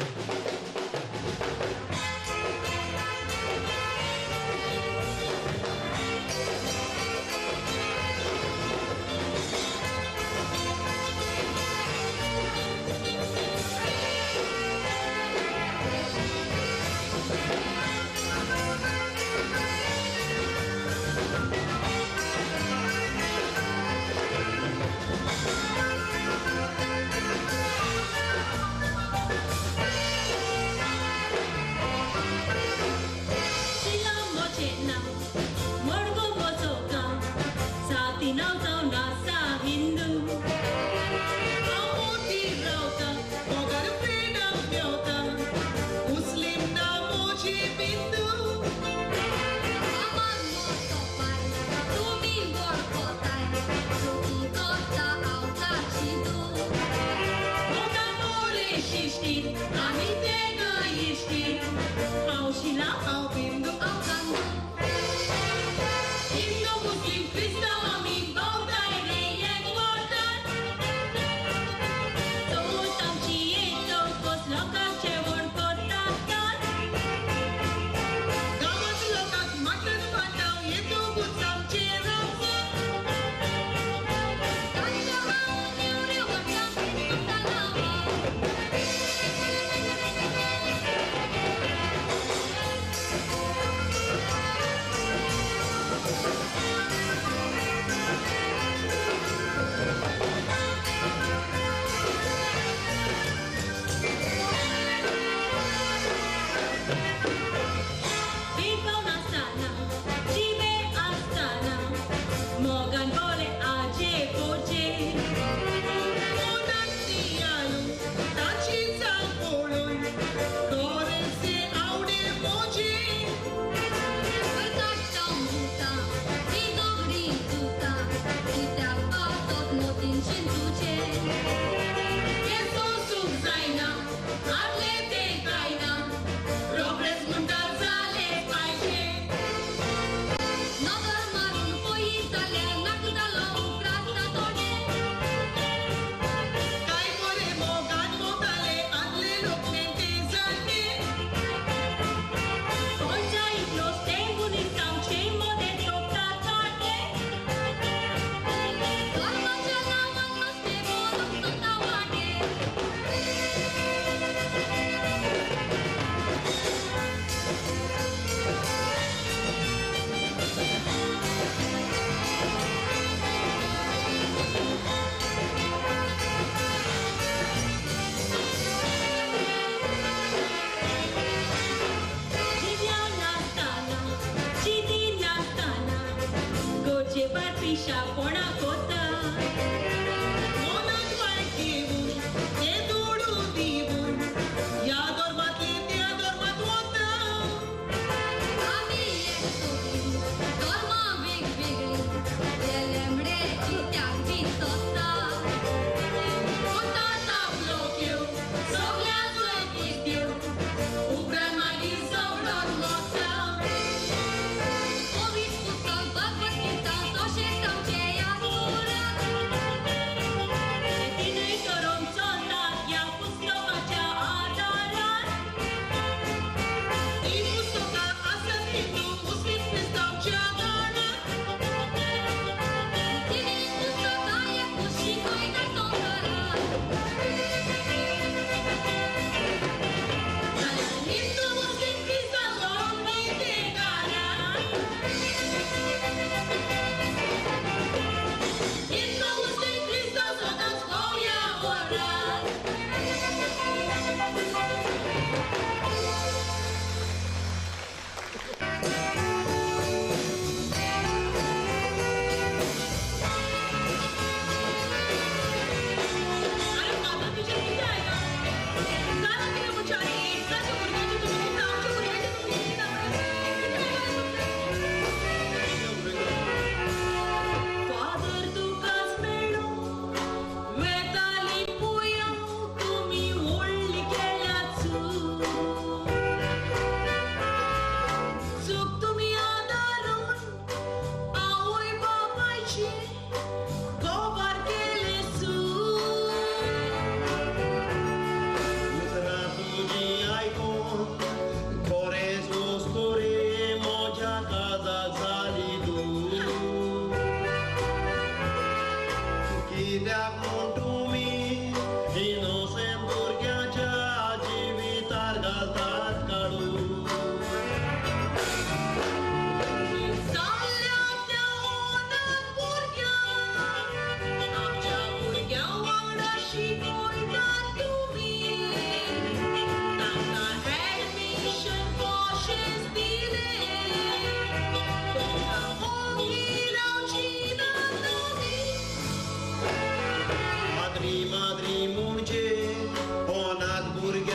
Thank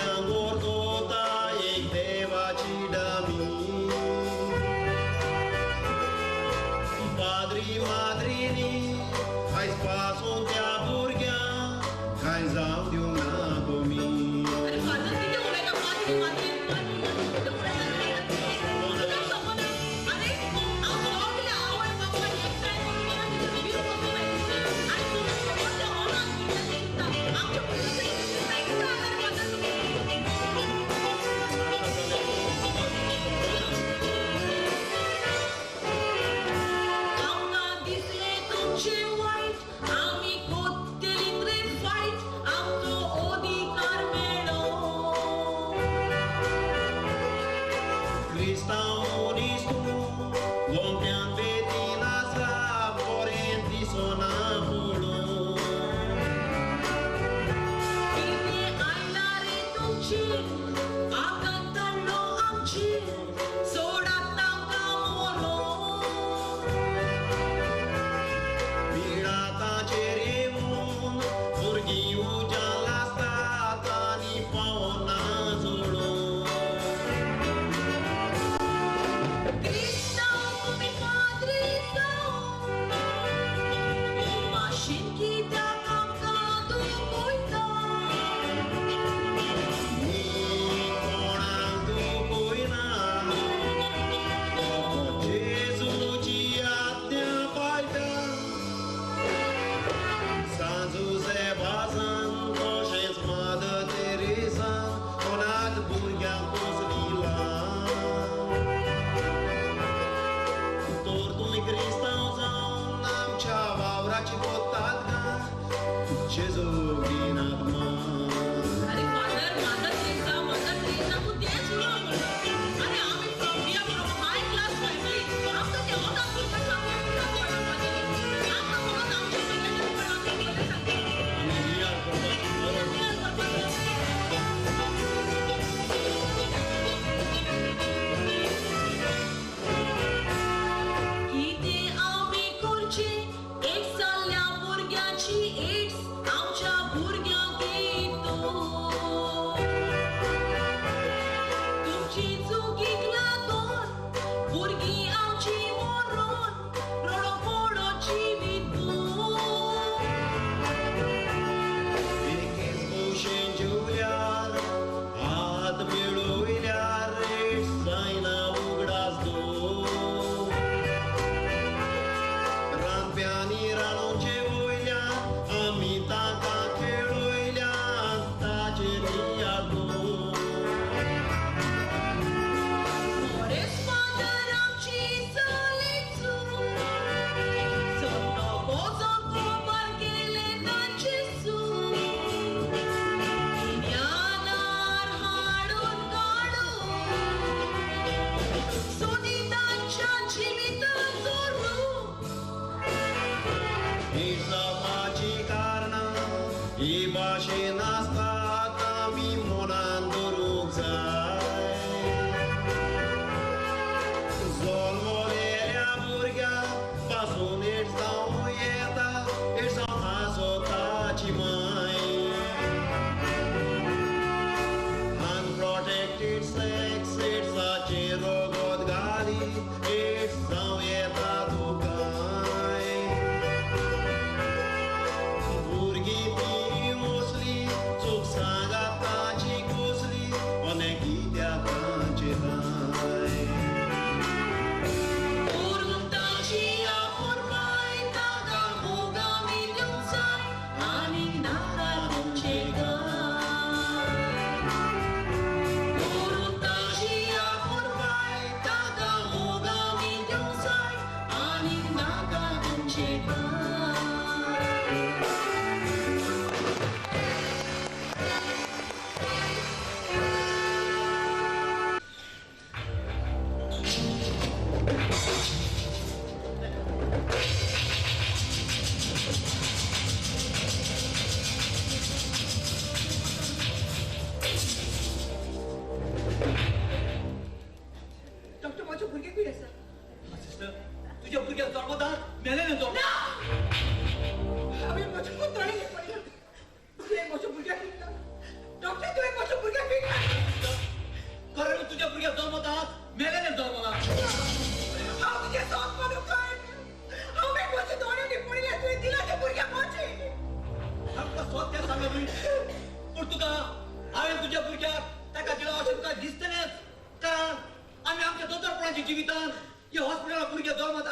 आंगोर दोता एक देवाची dummy पाद्री माद्रीनी आयज पासून त्या भुरग्यांक कांय जावं दिवंक ना तुमी.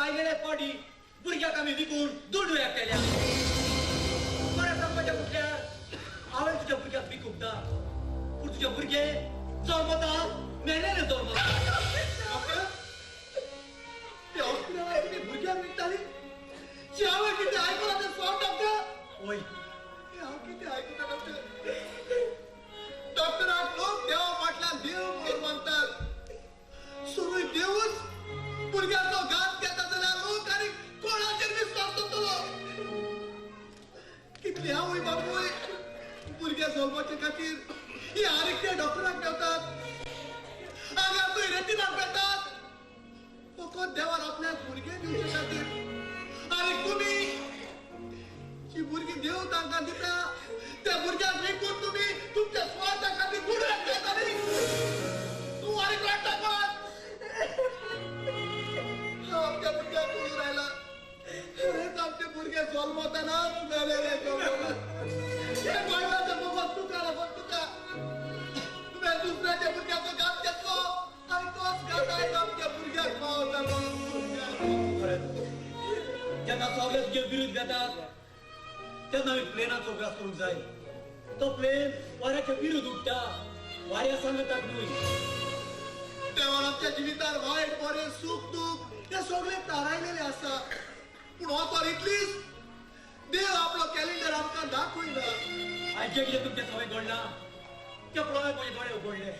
आयलेले पाटी भुरग्याक आमी विकून दुडू एकटेल्या. बरें सांगपाचें म्हटल्यार हांवें तुज्या भुरग्याक विकूंक ना, पूण तुजे भुरगे जल्मता मेलेले जल्मता. डॉक्टर, ते हॉस्पिटलांत कितें भुरग्याक विकताली हांवें कितें आयकलां तें सोड डॉक्टर. वय, हांव कितें आयकता डॉक्टर? डॉक्टराक लोक देवा फाटल्यान देव म्हणून मानतात. सुरूय देवूच भुरग्याचो घात घेता जाल्यार लोक आनी कोणाचेर विस्वास दवरतलो? कितली आवय बापूय भुरग्या जल्माचे खातीर ही आरेकट्या डॉक्टराक मेवतात, हांगा थंय रेतिनाक मेळटात, फकत देवान आपल्याक भुरगें दिवचे खातीर. आनी तुमी जी भुरगीं देव तांकां दिता त्या भुरग्यांक विकून तुमी तुमच्या स्वार्था खातीर दुडू एकठांय. तूं आनी रडटा कोण? आमच्या भुरग्याक उलोवन आयला. खरेंच आमचे भुरगे जल्मतानाच मेलेले जल्मता. हे गोंयकाराचें फकत तुका लागून तुका. तुवें दुसऱ्याच्या भुरग्याचो घात घेतलो आनी तोच घात आयज आमच्या भुरग्याक फावो जालो. जेन्ना सगळे तुजे विरुद्ध घेतात तेन्ना आमी प्लेनाचो अभ्यास करूंक जाय. तो प्लेन वाऱ्याच्या विरुद्ध उडटा, वाऱ्या सांगतात न्हय. देवान आमच्या जिवितार वायट बरें सूख दूख हे सगळे थारायलेले आसा, पूण हो इतलीच देव आपलो कॅलेंडर आमकां दाखयना. आयज जें कितें तुमचें सवय घडलां तें पळोवन म्हजे दोळे उगडले.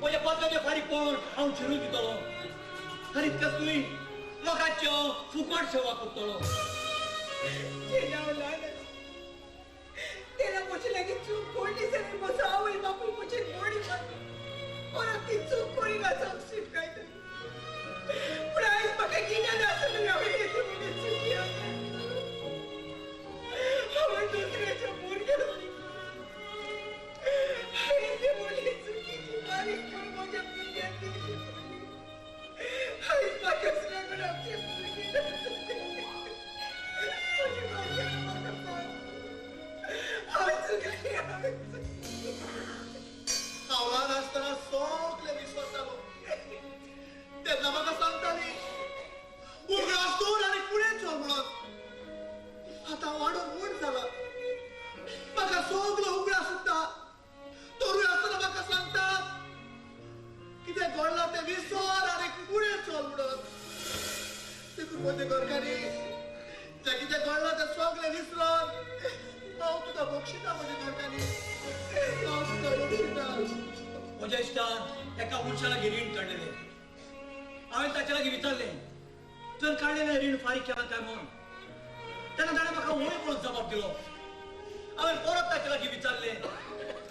म्हज्या पत्राचें फारीकपण हांव चिरून दितलो आनी इतकेंच न्हय लोकांच्यो फुकट सेवा करतलो. तेन्ना म्हजे लागीं चूक कोडली जाल्यार म्हजो आवय बापूय म्हजेर मोडी मारली, परत ती चूक करिना जावंक शिटकायतली. पूण आयज म्हाका गिन्यान आसलें हांवें येदी व्हडली चुकी आसा. हांवें दुसऱ्याच्या भुरग्याक येदी व्हडली चुकीची बारीक म्हज्या भुरग्याक दिवची पडली. आयज म्हाकाच लागून आमचे भुरगे म्हजे भाग्यान म्हाका माफ. हांव चुकलें, हांवें चुकलें. हांव ल्हान आसतना सगळें विसरतालो तेन्ना म्हाका सांगताली उगडास दवर आनी फुडें चल म्हणून. आतां वाडोवन व्हड जाला, म्हाका सगळो उगडास उरता. तरूय आसतना म्हाका सांगतात कितें घडलां तें विसर आनी फुडें चल म्हणून. देखून म्हजे घरकान्नी जें कितें घडलां तें सगळें विसरून हांव तुका बक्षिता. म्हजे घरकान्नी, हांव तुका बक्षिता. म्हज्या इश्टान एका मनशा लागीं रीण काडलेलें. हांवें ताच्या लागीं विचारलें, तुवें काडलेलें रीण फारीक केलां काय म्हणून. तेन्ना ताणें म्हाका वय म्हणून जबाब दिलो. हांवें परत ताच्या लागीं विचारलें,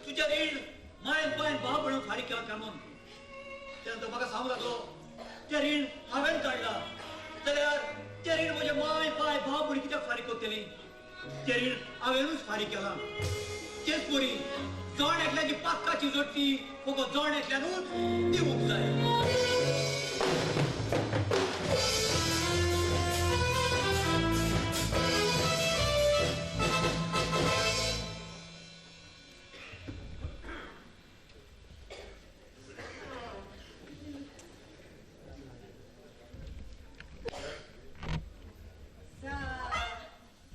तुजें रीण मायन पायन भाव म्हणून फारीक केलां काय म्हणून. तेन्ना तो म्हाका सांगूंक लागलो, तें रीण हांवें काडलां जाल्यार तें रीण म्हजे माय पाय भाव म्हणून कित्याक फारीक करतलीं? तें रीण हांवेंनूच फारीक केलां. तेच परी जण एकल्याची पातकाची जोडटी फकत जण एकल्यानूच दिवंक जाय.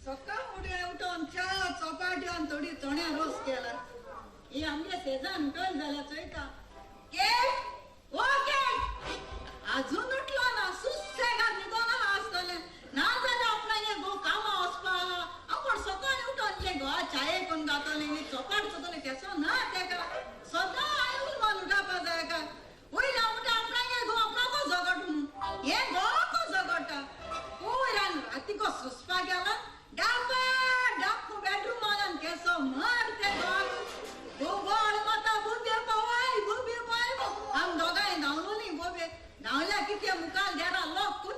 सकाळ फुडें उठोन च्या चपाट्यान थोडी चण्या रोस केला. ही आमगे शेजान उठोन जाल्यार चोयता केक ओ केक अजून उठलो ना, सुसेगाद न्हिदोन आहा आसतलें. ना जाल्यार आपणागे गो कामां वचपा आपूण सकाळीं उठोन जे घोवा चाये करून घातलें न्ही चपाट चोतलें केसो ना तेका सदां आयूल मान उठापा जाय काय. वयल्या उठा आपणागे घो आपणाको झगट म्हणून हे घोवाको झगडटा. वयल्यान रातीको सुसपा गेला डापा डाप बेडरूम आल्यान केसो मार ते घोवाक. गोबोळ माता बोबे पावाय बोबे पाय. आम दोगांय धांवलोली बोबे धांवल्या कितें मुखार देरा लोक कोण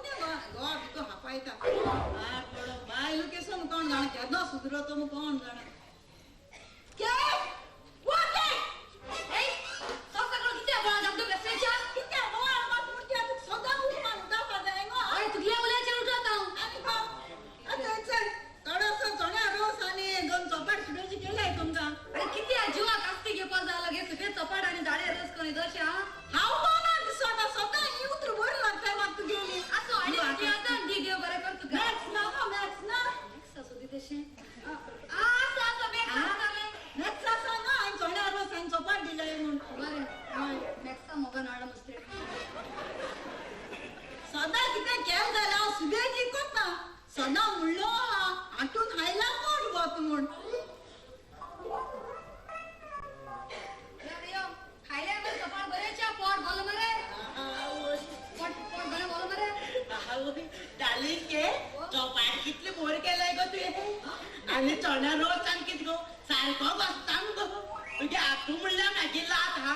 घोवा तुका हापायता. पडो बायलो केसो कोण जाणा केन्ना सुदरो तो कोण जाणा. केक ओ केक कितें बोवाळ मात म्हणटा तुका सदां उठमान उठापा जाय गो. आनी आतां चल थोडोसो चण्या रोस आनी दोन चपाट सुड्याची केल्याय तुमकां. हांव कोणा दिसता सदां ही उतर बरी लागता म्हाका तुगेली. चण्या रोस आनी कितें गो सारको बसता मुगो तुगे आतू म्हणल्यार मागीर लात हा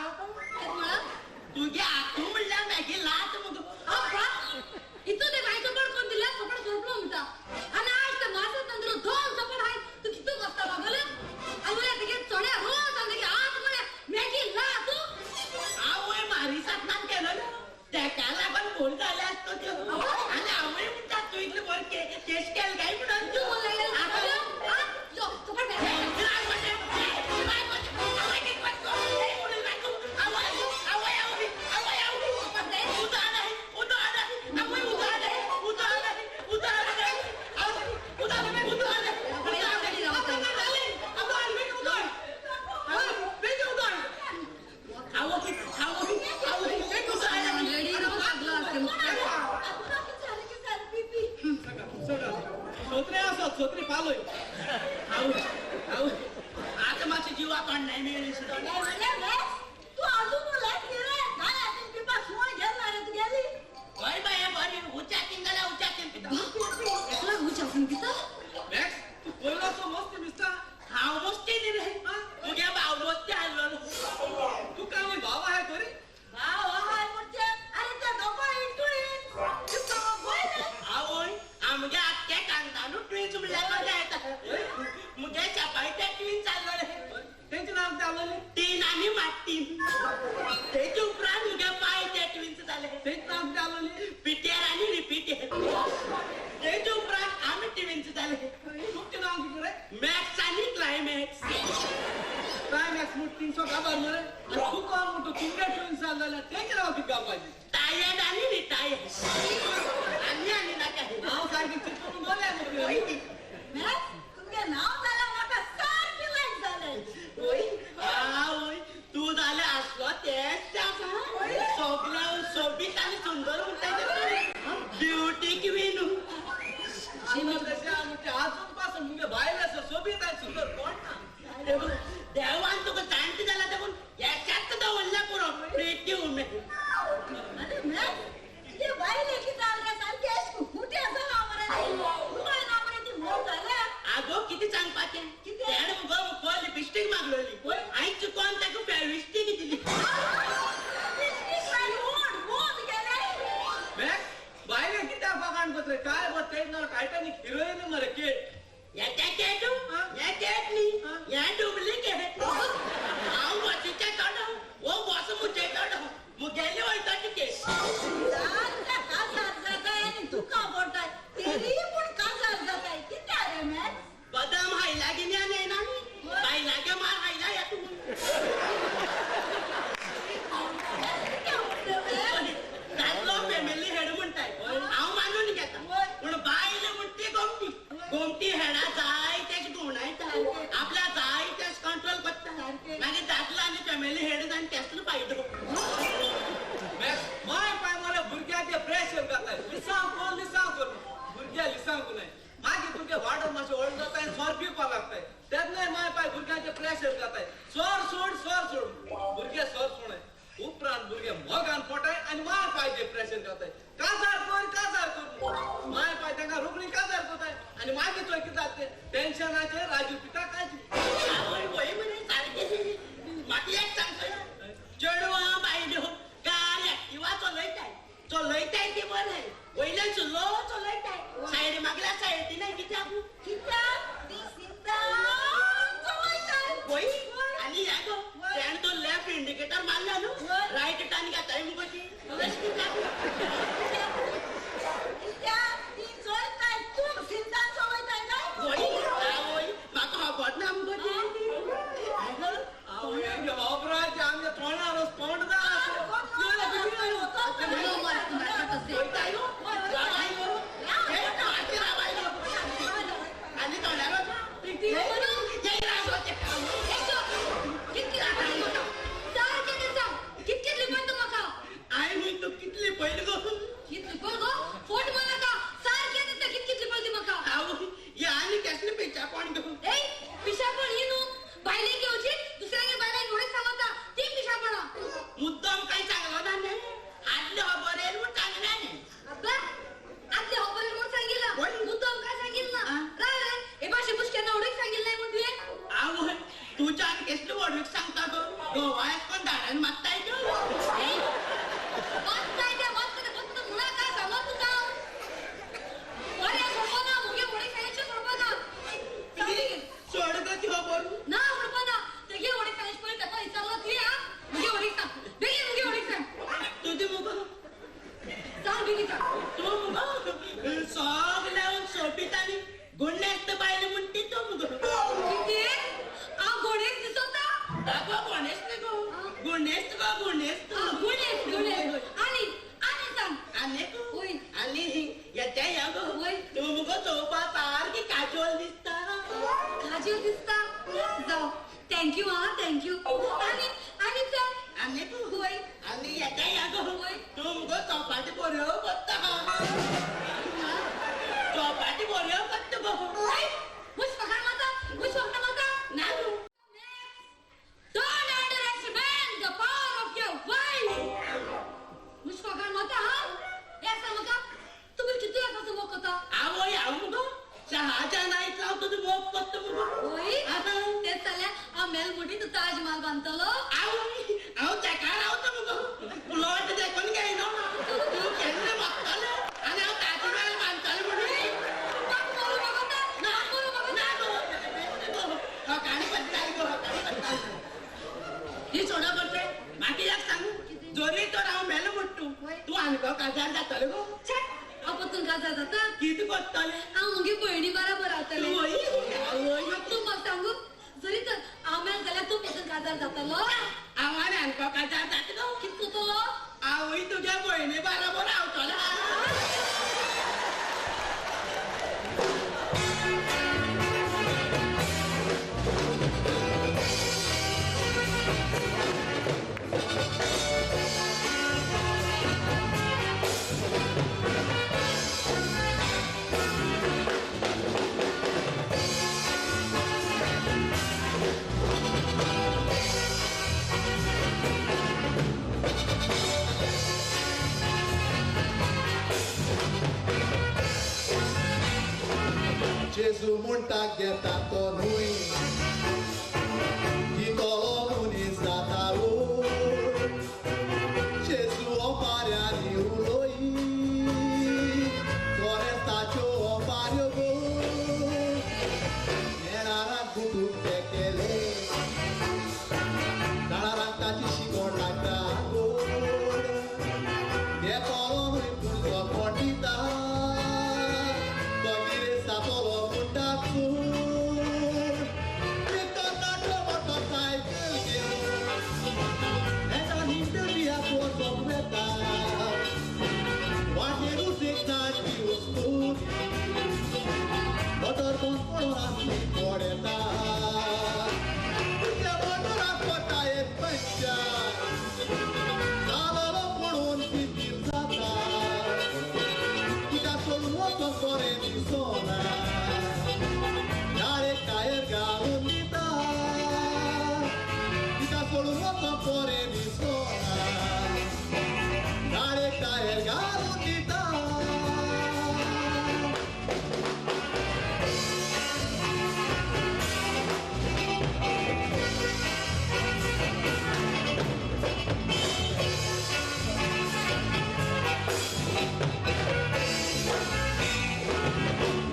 तुगे आतू म्हणल्यार मागीर लात मुगो. इतू ते बाय चपड कोण दिल्या चपड सोडलो म्हणटा आनी आज ते मासा तंद्र दोन चपड हाय तू कितू बसता बागोले आनी म्हणल्यार तुगे चण्या रोस आनी तुगे हात म्हळ्यार मॅगी लात. आवय मारी सातनान केलो ना तेका लागून फोन जाले आसतो त्यो आनी आवय म्हणटा तूं इतले बरें केश केल काय म्हणून तूं म्हणलें सोत्री पालोय. आतां मातशें जिवा तोंड नाही मेळ्ळी. तूं अजून उलयत रे काय आतां पिपा सुवां घेतला रे तुगेली. हय बाये बरी उच्या तीन जाल्यार उच्या तीन पिता. एकला उच्या तीन पिता. मॅक्स तूं पयलो मस्ती दिसता. हांव मस्ती न्ही रे तुगे भाव मस्ती हाडलो. तूं काय भाव आहाय तरी? भाव आहाय म्हणजे अरे त्या दोगां इंटू. आवय आमगे आत्या कांतानू ट्विन्स म्हणल्यार मजा येता. मुगे चापायच्या ट्विन्स आसलो रे. तेंचें नांव कितें आसलें? तीन आनी माट्टीन. तेचे उपरांत मुगे पांय ते ट्विन्स जाले. तेंचें नांव कितें आसलें? पिटेर आनी रिपिटेर. तेचे उपरांत आमी ट्विन्स जाले. तुमचें नांव कितें रे? मॅक्स आनी क्लायमॅक्स. क्लायमॅक्स म्हूण 300 काबार मरे आनी तूं कोण म्हणटा तुमगे ट्विन्स जाले जाल्यार तेंचें नांव कितें घालपाचें? टायर्ड आनी रिटायर्ड. आनी आनी नाका. नांव सारकें चिंतून बरें. मॅक्स तुमगे नांव जाल्यार म्हाका सारकें लायक जालें. वय आवय तूं जाल्यार आसलो तेंच आसा. सगळ्या सोबीत आनी सुंदर म्हणटा तें ब्युटी क्वीन. आजून पासून मुगे बायल आसा सोबीत आनी सुंदर कोण ना. देवान तुका जाणटी जाला देखून हेच्यात दवरल्या पुरो प्रिटी वुमेन. आनी मॅक्स तुगे बायले कितें जालें रे सारकें अशें कुटे आसा ना मरे रुमाल ना मरे ती मोव जाल्या. आगो कितें सांगपाचें तेणें मुगो मुगो लिपस्टीक मागलोली हांवें चुकोन ताका फेविस्टीक दिली. मॅक्स बायले कित्याक फकाण करता रे? काय गो तें नांव टायटॅनिक हिरोईन मरे केट. हें केट हें केट न्ही हें डुप्लिकेट. हांव बसीच्या चोडो हो बस मुजे चोडो मुगेली वयता टिकेट. काजार जाताय आनी दुकां पडटाय तरी पूण काजार जाताय कित्याक रे मॅक्स? बदाम हायला गिन्यान येना न्ही बायलागे मार हायला या तूं. दादलो फॅमिली हेड म्हणटाय हांव मानून घेता पूण बायल म्हण ती गोमटी गोमटी हेडा जाय तेश घुंवडायता आपल्या जाय तेश कंट्रोल करता. मागीर दादलो आनी फॅमिली हेड जावन तेसलो फायदो. माय पाय मरे भुरग्याचे प्रेशर घाताय लिसांव कोण लिसांव कर भुरग्या लिसांव कोण मागीर भुरगे वाडोन मातशें व्हड जाताय सोर पिवपाक लागताय तेन्नाय माय पाय भुरग्यांचे प्रेशर घाताय सोर सोड सोर सोड भुरगे सोर सोडाय उपरांत भुरगे मोगान पोटाय आनी माय पायचे प्रेशर घाताय काजार कर काजार कर माय पाय तांकां रोखडी काजार करताय आनी मागीर चोय कितें जाता तें टेन्शनाचेर राजू पिता काजी. आवय वय मरे सारकें. म्हाका एक सांगतोय चेडवां बायलो कार एक्टिवा चलयताय चलयताय ती बरें वयल्यान सुलो चलयताय सायडी मागल्या सायडीन कित्याक कित्याक ती सिद्धांत चलयताय. वय आनी हें गो तेणें तो लेफ्ट इंडिकेटर मारलो न्हू रायट टर्न घेताय मुगो ती तशें कित्याक? कित्याक ती चलयताय तूं सिद्धांत चलयताय काय? वय आवय म्हाका खबर ना मुगो ती. आवय आमगे होबराचे आमच्या तोंडार तोंड आनी तोंडार कितके लिपन तूं म्हाका? हांवें तूं कितली पळय कान मागताय गो. मागताय ते मागता ते फक्त म्हणा काय सांगा तुका. बरें सोडपा ना मुगे व्हडे खायचे सोडपा ना. सोड गो ती खबर ना सोडपा ना. तेगे व्हडे खायचे पळय ताका विचारलो तुवें आं मुगे व्हडीक सांग बेगीन मुगे व्हडीक सांग. तुजी मुगो सांग बेगीन सांग. तूं मुगो सगळ्यान सोबीत आनी गुणेस्त बायल म्हूण ती तूं मुगो. कितें हांव गुणेस्त दिसता? आगो गुणेस्त गो गुणेस्त गो गुणेस्त. गुणेस्त गुणेस्त. आनी आनी सांग. आनी आनी येते या गो तूं मुगो चोवपा सारकी काजोल दिसता. काजोल दिसता? जावं thank you आं thank you. आनी आनी सांग. आनी आनी येते या गो तूं मुगो चौपाटी बऱ्यो करता. चौपाटी बऱ्यो करता गो. मुश फकाण मारता मुश फकाण मारता. ना गो. Don't underestimate the power of your wife. मुश फकाण मारता हां? एक सांग म्हाका तुमी कितले वर्सांचो मोग करता? आवय हांव मुगो शहाजहाना इतलो हांव तुजो मोग करता मुगो. वय तेच जाल्यार हांव मेल म्हणटी तूं ताजमहाल बांदतलो? आवय हांव तेका रावता मुगो. प्लॉट देखून घेयना तूं केन्ना मागतलें आनी हांव ताजमहाल बांदतलें म्हणून. ना गो हकाणी पडटाली गो हकाणी पडटाली. ही सोडा करते मागीर एक सांगू जरी तर हांव मेलो म्हण तूं तूं आमकां काजार जातलें गो. हांव परतून काजार जाता? कितें करतलें? हांव मुगे भयणी बराबर रावतलें. तूं म्हाका सांगू जरी तर हांव मेल जाल्यार तूं परतून काजार जातलो? हांव आनी आमकां काजार जाता गो. कितें करतलो? हांवूय तुज्या भयणी बराबर रावतलो. Gesù म्हणटा घेता तो न्हय तितलो मनीस जाता व्हड. जेजू ओपाऱ्यांनी उलोय गोरेस्ताच्यो ओपाऱ्यो गो. नेणाराक गुटूक ते केले काळाराक ताची शिकोण लागता गोड. घेतलो न्हय पूण तो कोण दिता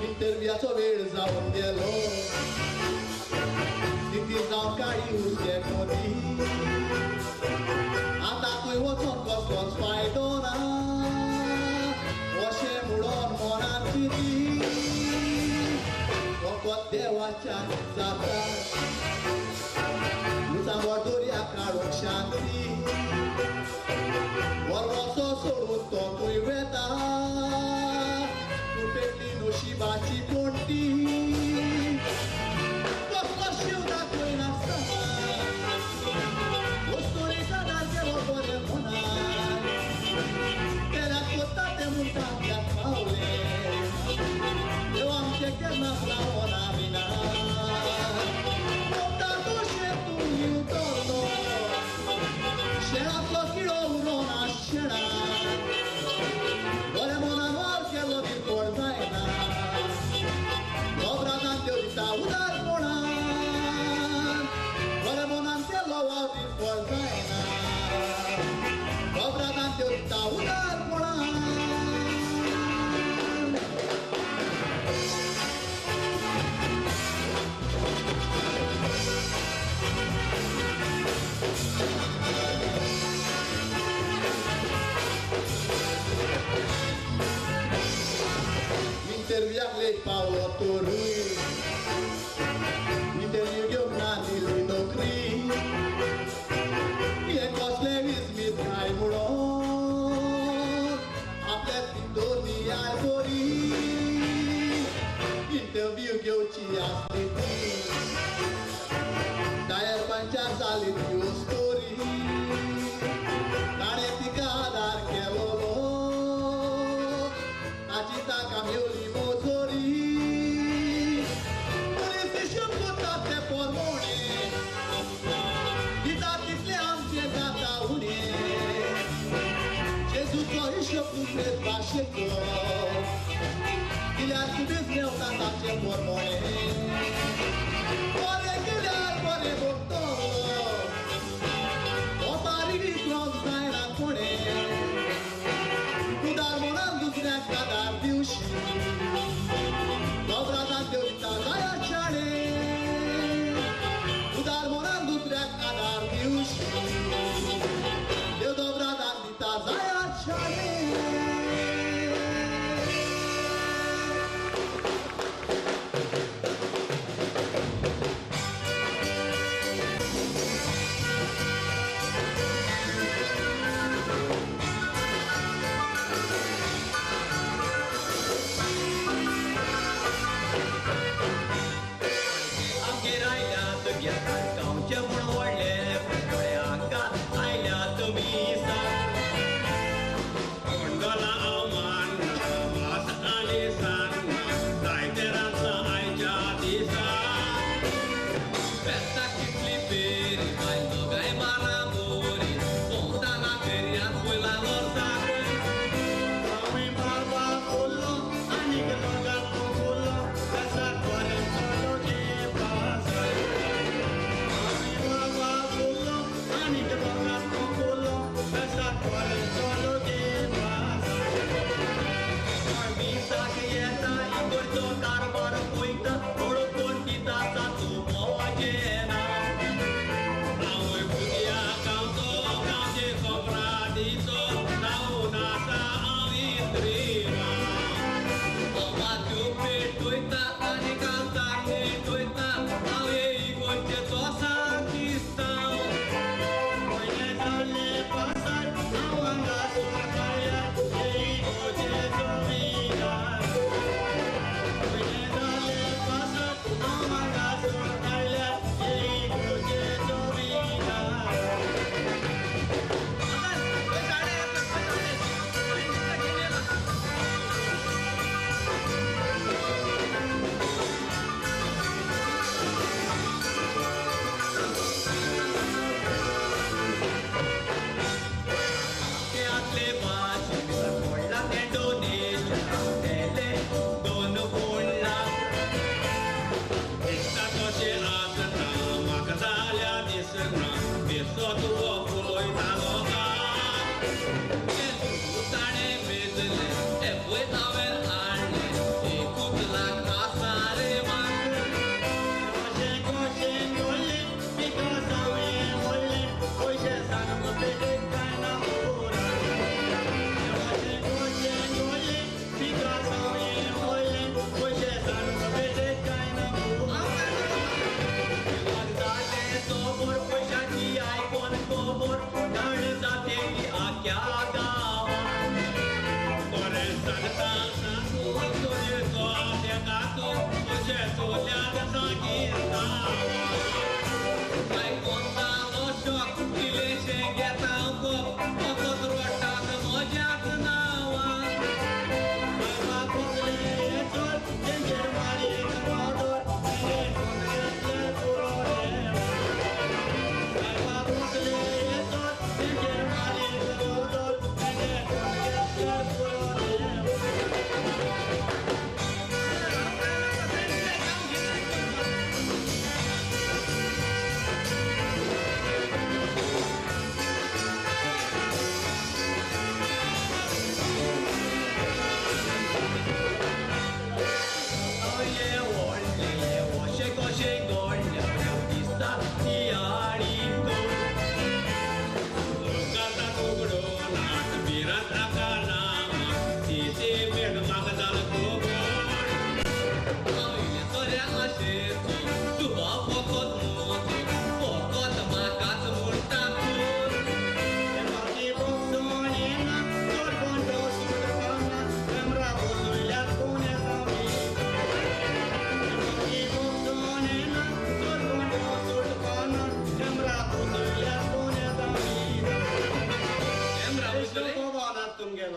इंटरव्यूचो वेळ जावन गेलो स्थिती जावन काळी उरचे मोदी. आतां थंय वचोन कसलोच फायदो ना अशें म्हणून मनान चिंती फकत देवाच्यान जाता उचांबळ दर्या काडूंक शांती वरवसो सोडून तो खंय वेता पेटली नशिबाची पोंटी कसलो शिव दाखयनासतना वस्तुरेच्या दार गेलो बरें मनान केल्याक कोत्ता तें म्हणटा आपल्याक पावलें देव आमचें केन्नाच रावना बिना. पावलो तर इंटरव्यू घेवंक ना दिली नोकरी हे कसले विस्मीत काय म्हणून आपल्या भितर नियाळ बरी इंटरव्यू घेवची आसली ती टायर पंचार जाली ती स्टोरी ताणें तिका आदार केलोलो ताची ताका मेवली मोजोरी पुलीस हिशोब करता ते पोरमोणे दिता तितले आमचे जाता उणें जेजूचो हिशोब दुसरेच भाशेचो दिल्यार तुमीच मेवता ताचे पोरमोणे बरें केल्यार बरें भोगतलो ओपारी विसरोंक जायना कोणें उदार मनान दुसऱ्याक आदार दिवशी दोबरादान देव दिता जाया शाणे उदार मनान दुसऱ्याक आदार दिवशी देव दोबरादान दिता जाया शाणे. आमगेर आयल्यात घेतात गांवचे म्हूण व्हडले थोडे हांगा आयल्यात तुमी कोंडोला हांव मानना मास आनी सान्नां जायते रांदलां आयच्या दिसा फेस्ताक कितली पेरी बायल दोगांय बाराबोरी भोंवताना फेरयांत पयला वर्साक आमी बाबा उरलो आनीक लोकांक उरलो कसा बरें चलो पास आमी बाबा उरलो आनीक लोकांक उरलो कसा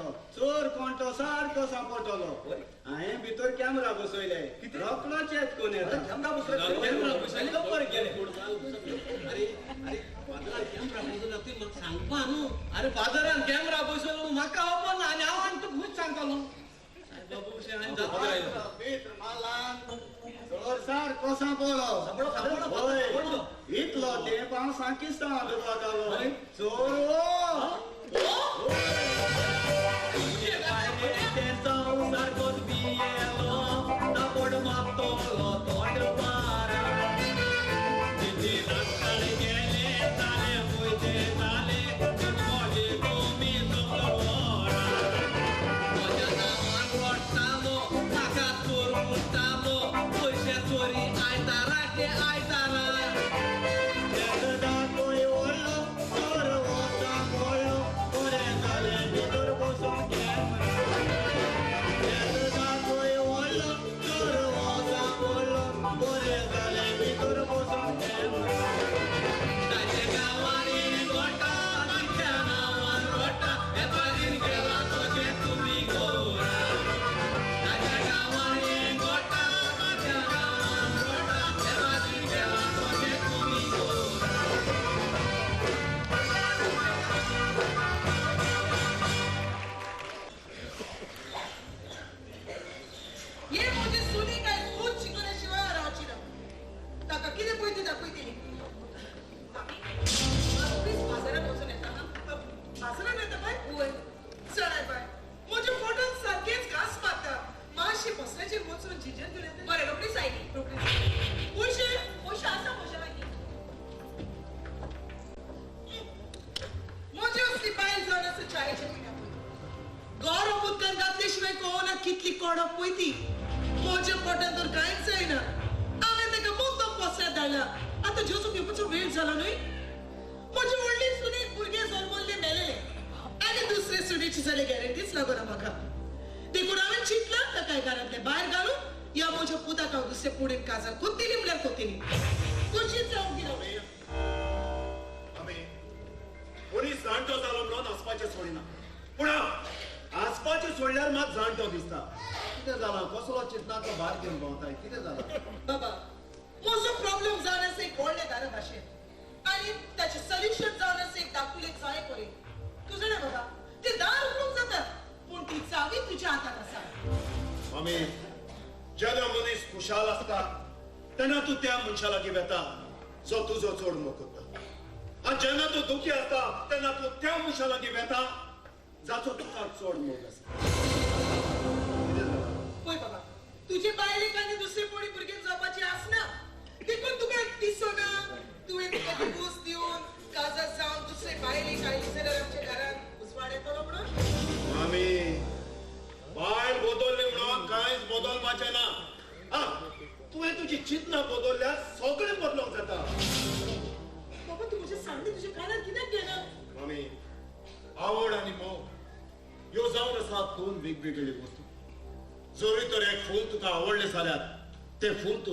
येतलो, चोर कोण तो सारको सांपडटलो. हांवें भितर कॅमेरा बसयले, रोकडो चेक करून येता. कॅमेरा बसयले, बरें गेले. अरे अरे फादरान कॅमेरा बसयला तुवें म्हाका सांगपा न्हू. अरे फादरान कॅमेरा बसयलो म्हाका खबर ना आनी हांव आनी तुका खंयच सांगतालो. चोर सारको सांपडलो. इतलो तेंप हांव सांकिस्तांवांत वतालो. चोर सारकोच बियेलो, तापड मारतलो तोंड पारा. गेले जाले पयशे जाले, म्हजे तुमी सगळो. म्हज्या नांवान रडटालो, म्हाका चोर म्हणटालो, पयशे चोरी आयतारा ते आयतारा.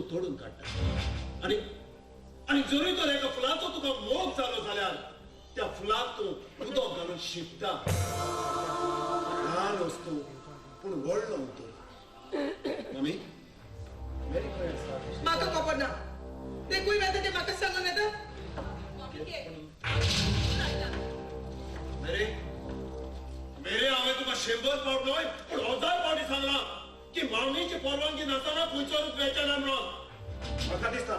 तोडून काडटा आनी आनी जरी तर एका फुलाचो तुका मोग जालो जाल्यार त्या फुलाक तूं उदक घालून शिंपता. ल्हान वस्तू पूण व्हडलो उतर. मम्मी म्हाका खबर ना, ते खंय वता ते म्हाका सांगून येता. मेरे मेरे हांवें तुका 100 फावट न्हय पूण 1000 फावटी सांगलां की मागणीची परवानगी नासतना खंयचोच वेचना म्हणून. म्हाका दिसता,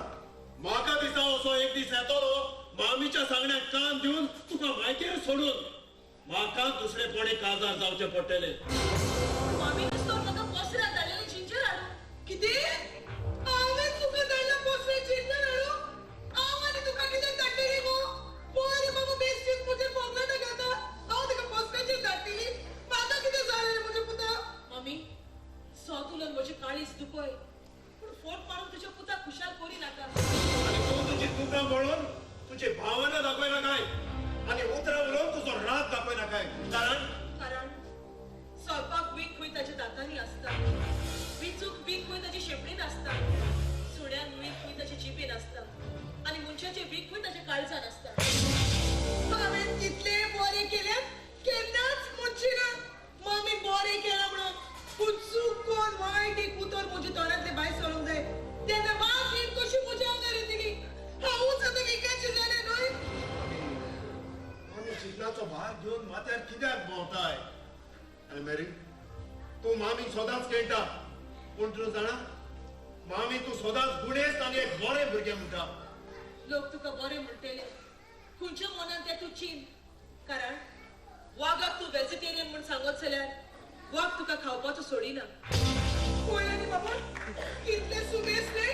म्हाका दिसता असो एक दीस येतलो मामीच्या सांगण्याक कान दिवन तुका मायकेर सोडून म्हाका दुसरे कोणे काजार जावचें पडटलें. मामीनूच तर म्हाका पसऱ्यार धाडलेलें जिंजर हाडूं. कितें? हांवें तुका धाडलां पसऱ्यार जिंजर हाडूं? हांव आनी तुका कित्याक धाडटली गो? पळय रे बाबा बेश्टीच म्हजेर फोगणां घालता. हांव तुका पसऱ्याचेर धाडटली? म्हाका कितें जालें रे म्हज्या पुता? मामी सत उलोवन म्हजें काळीज दुखय, पूण फोट मारून तुज्या पुताक खुशाल करी नाका. आनी तूं तुजी दुकां पळोवन तुजी भावना दाखय नाकाय आनी उतरां उलोवन तुजो राग दाखय नाकाय. कारण कारण सोरपाक वीख खंय ताच्या दातांनी आसता, विचूक वीख खंय ताची शेपडीन आसता, सुण्याक वीख खंय ताची जिबेन आसता आनी मनशाचें वीख खंय ताच्या काळजान आसता. हांवें कितले बरें केल्यात केन्नाच म्हणची ना. भुरग्याचो भार घेवन माथ्यार कित्याक भोंवताय? आनी मेरी, तूं मामी सदांच खेळटा, पूण तूं जाणा मामी तूं सदांच गुणेस्त आनी एक बरें भुरगें म्हणटा. लोक तुका बरें म्हणटले खंयच्या मनान तें तूं चीन, कारण वागाक तूं वेजिटेरियन म्हूण सांगत जाल्यार वाग तुका खावपाचो सोडिना. पळयलें न्ही बाबा कितले सुबेस रे,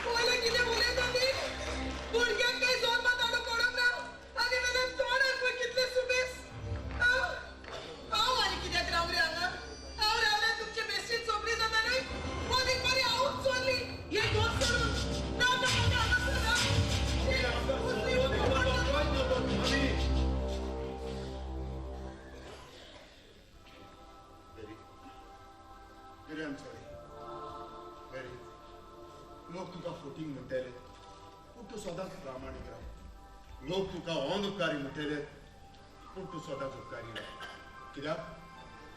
पळयलें कितें उलयता ती, भुरग्यांक काय जल्मात हाडूंक पडूंक ना आनी वेल्यान तोंडार पळय कितले सुबेस. हांव आनी कित्याक राव रे हांगा, हांव रावल्यार तुमचे बेश्टी चोपडी जाता न्हय, मदीं बरी हांवूच चल्ली हें घर सोडून. नाका म्हाका हांगासर. Mary, I'm sorry. Mary, लोक तुका फोटींग म्हणटले, पूण तूं सदांच प्रामाणीक राव. लोक तुका अनुपकारी म्हणटले, पूण तूं सदांच उपकारी राव. कित्याक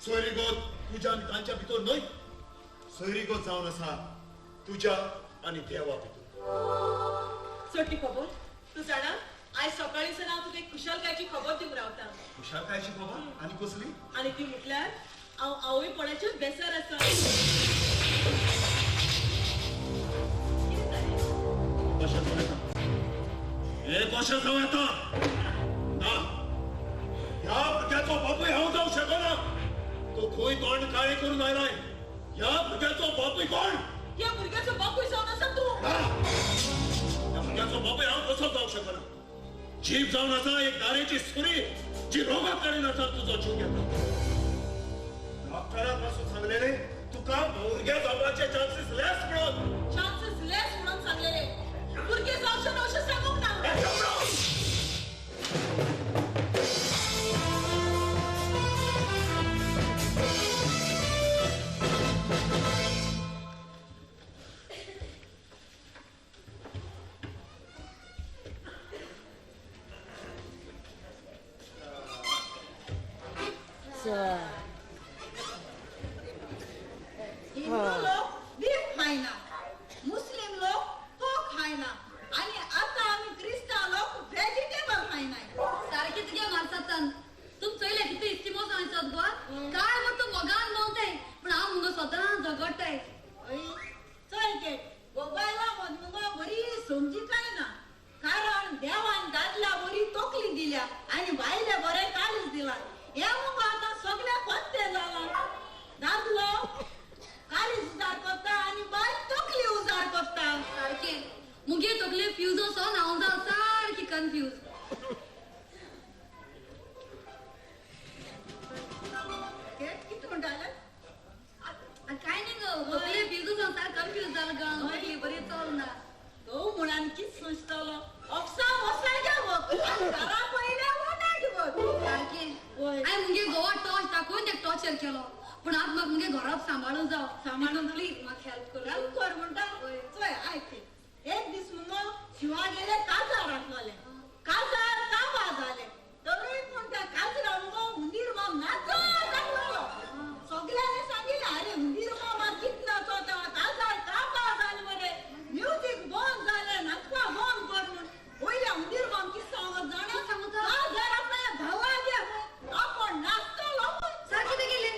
सोयरीगत तुज्या आनी तांच्या भितर न्हय, सोयरीगत जावन आसा तुज्या आनी देवा भितर. सोडटी खबर तूं जाणा, आयज सकाळीं सावन हांव तुका एक खुशालकायेची खबर दिवंक रावता. खुशालकायेची खबर? आनी कसली? आनी ती म्हटल्यार हांव आवयपणाचेर बेसार आसा. कितें जालें? कशें जावं येता? हें कशें जावं येता? ना, ह्या भुरग्याचो बापूय हांव जावंक शकना. तो खंय तोंड काळें करून आयलाय? ह्या भुरग्याचो बापूय कोण? ह्या भुरग्याचो बापूय जावन आसा तूं. ह्या भुरग्याचो बापूय हांव कसो जावंक शकना? जीभ जावन आसा एक दारेची सुरी जी रोगात कडेन आसा तुजो जीव घेता. डॉक्टरान पासून सांगलेले तुका भुरगे जावपाचे चान्सीस लेस म्हणून. चान्सीस लेस म्हणून सांगलेले, भुरगे जावचे ना अशें सांगूंक ना. हिंदू लोक बीफ खायना, मुस्लिम लोक पोर्क खायना, आनी आतां आमी क्रिस्तांव लोक व्हेजिटेबल खायनाय. सारकें तुगे मारसातान तुम चोयलें कितें इस्तिमोस हांवें सद गो काय म्हण तूं मोगान भोंवताय, पूण हांव मुगो सदां झगडटाय. चल गे, गोबायला मद मुगो बरी समजिकाय ना, कारण देवान दादल्या बरी तकली दिल्या आनी बायले बरें काळीज दिलां. हें मुगो आतां सगळें पत्तें जालां. दादलो काळीज उजार करता आनी बायल तकली उजार करता. सारकें मुगे तकले फ्यूज वचोन हांव जावन सारकी कन्फ्यूज. कितें म्हणटालें? काय न्ही गो, तकले फ्यूज वचोन सारकें कन्फ्यूज जालां गो, तकली बरी चलना. तो म्हणान कितें सोंसतलो? ऑफसा वसायच्या वत घरा पयल्या वनाक वत. सारकें हांवें मुगे गोवा टॉर्च दाखोवन तेका टॉर्चर केलो, पूण आतां म्हाका मुगे घराप सांबाळूंक जाव. सांबाळून प्लीज म्हाका हेल्प कर. हेल्प कर म्हणटा? चोय आयक, एक दीस मुगो शिवा गेले काजार आसलोलें, काजार काबा जालें, तरूय पूण त्या काजरा मुगो हुंदीर माम नाचत आसलोलो. सगल्यांनी सांगिल्लें, आरे हुंदीर मामा कित नाचता, काजार काबा जालें मरे, म्युजीक बंद जालें, नाचपा बंद कर म्हूण. वयल्या हुंदीर माम कित सांगत जाणा? काजार आपल्या भावा घे आपण नाचतलो म्हूण. सारकें तेगेलें.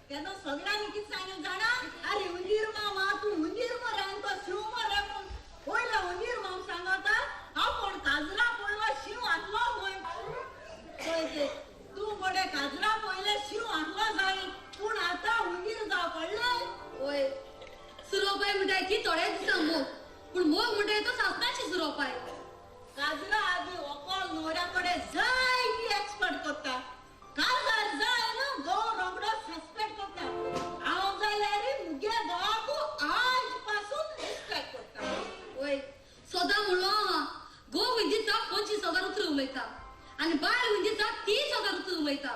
तेन्ना सगळ्यांनी कितें सांगलें जाणा? आरे हुंदीर मामा तूं हुंदीर मरे आनी तो शिव मरे म्हूण. वयल्या हुंदीर माम सांगता आपूण काजरा पयलो शिव हातलो न्हय. चोय ते तूं मरे काजरा पयले शिव हातलो जाय, पूण आतां हुंदीर जाव पडले. वय सुरोपाय म्हणटाय ती थोड्या दिसां मोग, पूण मोग म्हणटाय तो सासणाची सुरोपाय. काजरा आदी व्हंकल न्हवऱ्या कडेन जाय ती एक्सपर्ट करता, काजार जाय न्हू घोव रोखडो सस्पेंड करता. हांव जाल्यार मुगे घोवाकू आज पासून रिस्पेक्ट करता. वय सदां म्हणलो आहा, घोव हुंदीचा 25,000 उतरां उलयता आनी बायल हुंदीचा 30,000 उतरां उलयता.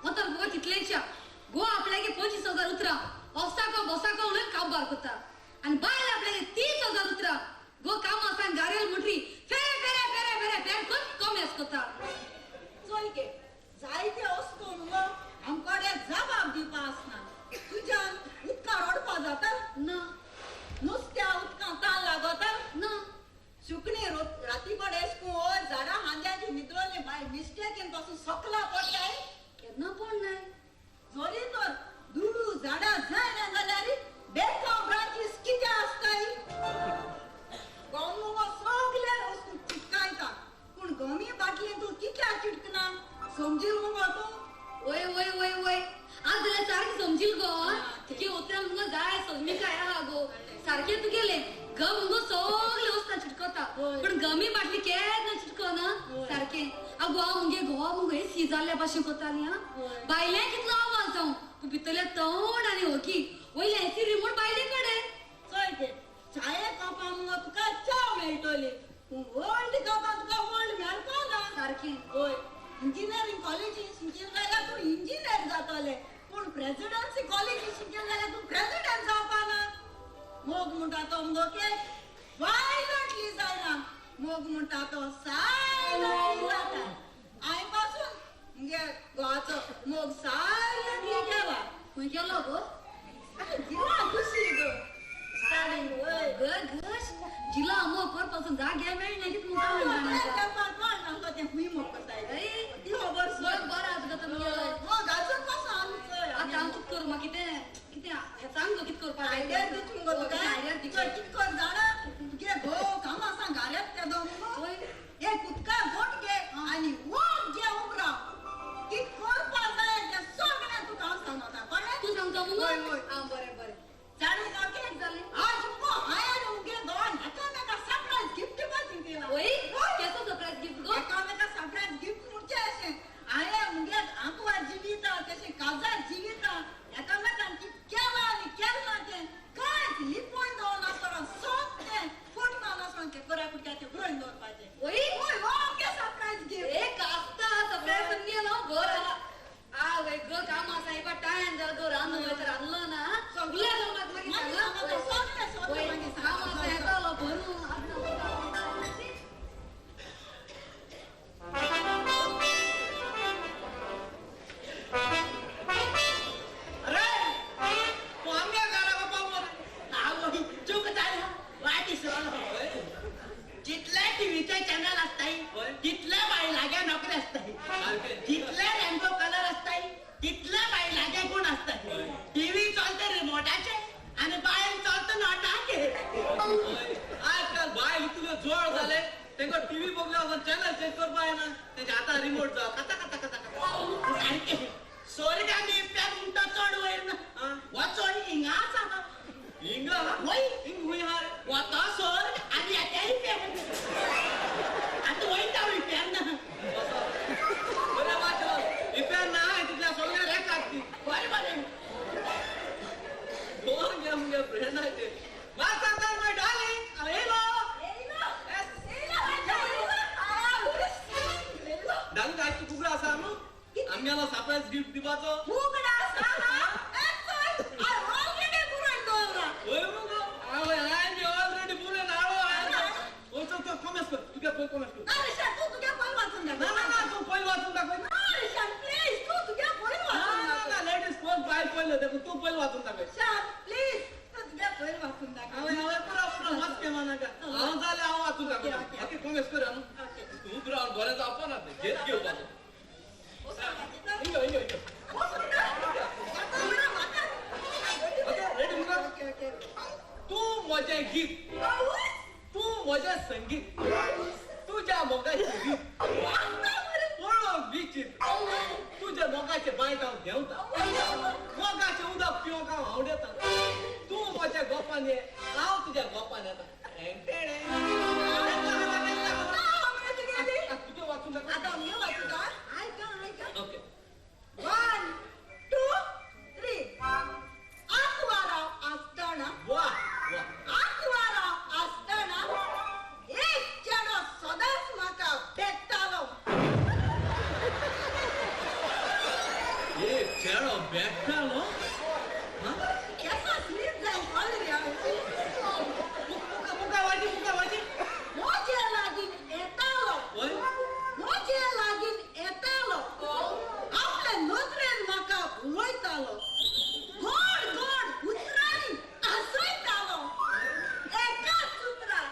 आतां घोव तितलेच्या घोव आपल्यागे 25,000 उतरां ऑफसाको बसाको उलयन काबार करता आनी बायल आपल्यागे 30,000 उतरां घोव काम आसा गारेल मुटरी फेरे फेरे फेरे फेरे फेर करून कॉमेस करता. चोय गे, जायते वस्तू मुगो आमकडे जबाब दिवपा आसना. तुज्यान उदकां रडपा जाता ना, नुस्त्या उदकां तान लागता ना, सुकणी राती कडेन एशकून वयर झाडां खांद्याची निद्रोली बाय मिस्टेकीन पासून सकला पडटाय केन्ना पडनाय. जरी तर दुडू झाडां जायना जाल्यार बेकाव ब्रांचीस कितें आसताय गम मुगो सगळे वस्तू चिटकायता पूण गमी बाटली तूं कित्याक चिटकना समजील मुगो तूं. वय वय वय वय आज जाल्यार सारकें समजील गो. तुगे उतरां मुगो जाय सजमिकाय आहा गो सारकें तुगेलें गम मुगो सगळे वस्तां चिटकता पूण गमी बाटली केन्ना चिटकना सारकें. आगो हांव मुगे घोवा मुगो हे सी जाल्ल्या भाशेन करताली. आं बायलें कितलो आवाज जावं पूण भितरलें तोंड आनी ओगी वयलें एसी रिमोट बायले कडेन. चोय ते चाये कपां मुगो तुका च्या मेळटली पूण वर्ल्ड कपां तुका वर्ल्ड मेळपा ना सारकें. हय इंजिनियरींग कॉलेजीन शिकेल जाल्यार तूं इंजिनियर जातलें पूण प्रेसिडेन्सी कॉलेजीन शिकेल जाल्यार तूं प्रेसिडेंट जावपा ना. मोग म्हणटा तो मुगो के वायलंटली जायना मोग म्हणटा तो सायलंटली जाता. हांवें पासून मुगे घोवाचो मोग सायलंटली केला. खंय केलो गो? जिला खुशी गो स्टार्टींग. वय गश जिला मोग करपासून जागे मेळ्ळें कितें मुखार कोण आमकां तें खूंय मोग करताय ती खबर बरें बरें आसा गो तुमगेलो. मोग आजून पासून आमी चोय. आतां हांव कितें करूं म्हाका कितें कितें सांग गो कितें करपाक आयडिया दिता मुगो तुका. आयडिया दी. चोय कितें कर जाणा तुगे घोव कामां सांग घाल्यात तेदो मुगो एक उदका घोट घे आनी वोग घे उमरा कितें करपा जाय तें सगळें तुका हांव सांगता कळ्ळें. तूं सांगता मुगो? वय वय. आं बरें बरें जाणू ओके जालें. आज मुगो हांवें मुगे घोवान एकामेका सरप्रायज गिफ्ट पासून दिला. वय केसो सरप्रायज गिफ्ट गो? एकामेका सरप्रायज गिफ्ट म्हणचे अशें हांवें मुगे आंकवार जिविता तशें काजार जिविता एकामेकान कितें केलां आनी केलें ना तें कांयच लिपोवन दवरनासतना सोद तें फट मारनासतना तें बऱ्या कुडक्याचें बरोवन दवरपाचें. वय वय ओके सरप्रायज गिफ्ट. एक आसता सरप्रायज समजेलो बरं. आ वय गो काम आसा इबा टायम जालो गो रांदूं वयता रांदलो ना सगळें जावन म्हाका मागीर सांग. वय काम आसा येतालो भरून. अरे तूं आमगे घरा बाबा आवय चूक जाली वाट इसरलो. जितले टीव्हीचे चॅनल आसताय तितले बायलागे नोकरी आसताय जितले रेनबो कलर आसताय तितले बायलागे गुण आसताय. टीव्ही चलता रिमोटाचे आनी बायल चलता नोटाचे. आजकाल बायल इतल्यो जोड जाले तेंका टीव्ही बघल्या वचून चॅनल चेंज करपा येना तेंच्या हातार रिमोट जाव कथा कथा कथा कथा सारकें स्वर्गान इफ्याक म्हणटा चड वयर ना वचोन हिंगा आसा हिंगा वय हिंग खूंय आहा रे? वता स्वर्ग आनी येता इफ्याक आतां वयता इफ्याक ना. बरें वाचो इफ्यान ना तितल्या सगळ्या रेखात ती. बरें बरें दोन घे मुगे फ्रेंडाचे मास्तर माय डार्लिंग हांव येयलो. डार्लिंग आयज तूं कुकडो आसा न्हू आमगेलो सरप्रायज गिफ्ट दिवपाचो. वय मुगो हांवें बी ऑलरेडी बुरोवन हाडलो. वय चल चल कॉमेस कर तुगे पयलीं कॉमेस कर. ना ना ना तूं पयलीं वाचून दाखय. ना ना ना लेडीज फर्स्ट बायल पयलें देखून तूं पयलीं वाचून दाखय. हांवें हांवें पुरो पुरो वाचकें मानाका हांव जालें हांव वाचून दाखयता. ओके कॉमेस कर न्हू तूं पुरो बरें जावपा ना तें घेत घेवपाचो. हिंगा हिंगा हिंगा ओके रेडी मुगो. तूं म्हजें गीत तूं म्हजें संगीत तुज्या मोगाचें गीत पळोवंक विचीत तुज्या मोगाचे बांयत हांव देंवता मोगाचें उदक पिवंक हांव आवडेता तूं म्हज्या गोपान ये हांव तुज्या गोपान येता. तुजें वाचून दाखय. ओके 1 2 3 आंकवारा आसतना वा वा आंकवारा आसतना एक चेडो सदांच म्हाका भेटतालो. एक चेडो भेटतालो? केसो स्लीप जाय कळ्ळें रे हांवें. मुखार वाची मुखार वाची. म्हजे लागीं येतालो वय म्हजे लागीं येतालो आपले नदरेन म्हाका उलयतालो गोड गोड उतरांनी हांसयतालो. एकाच उतरान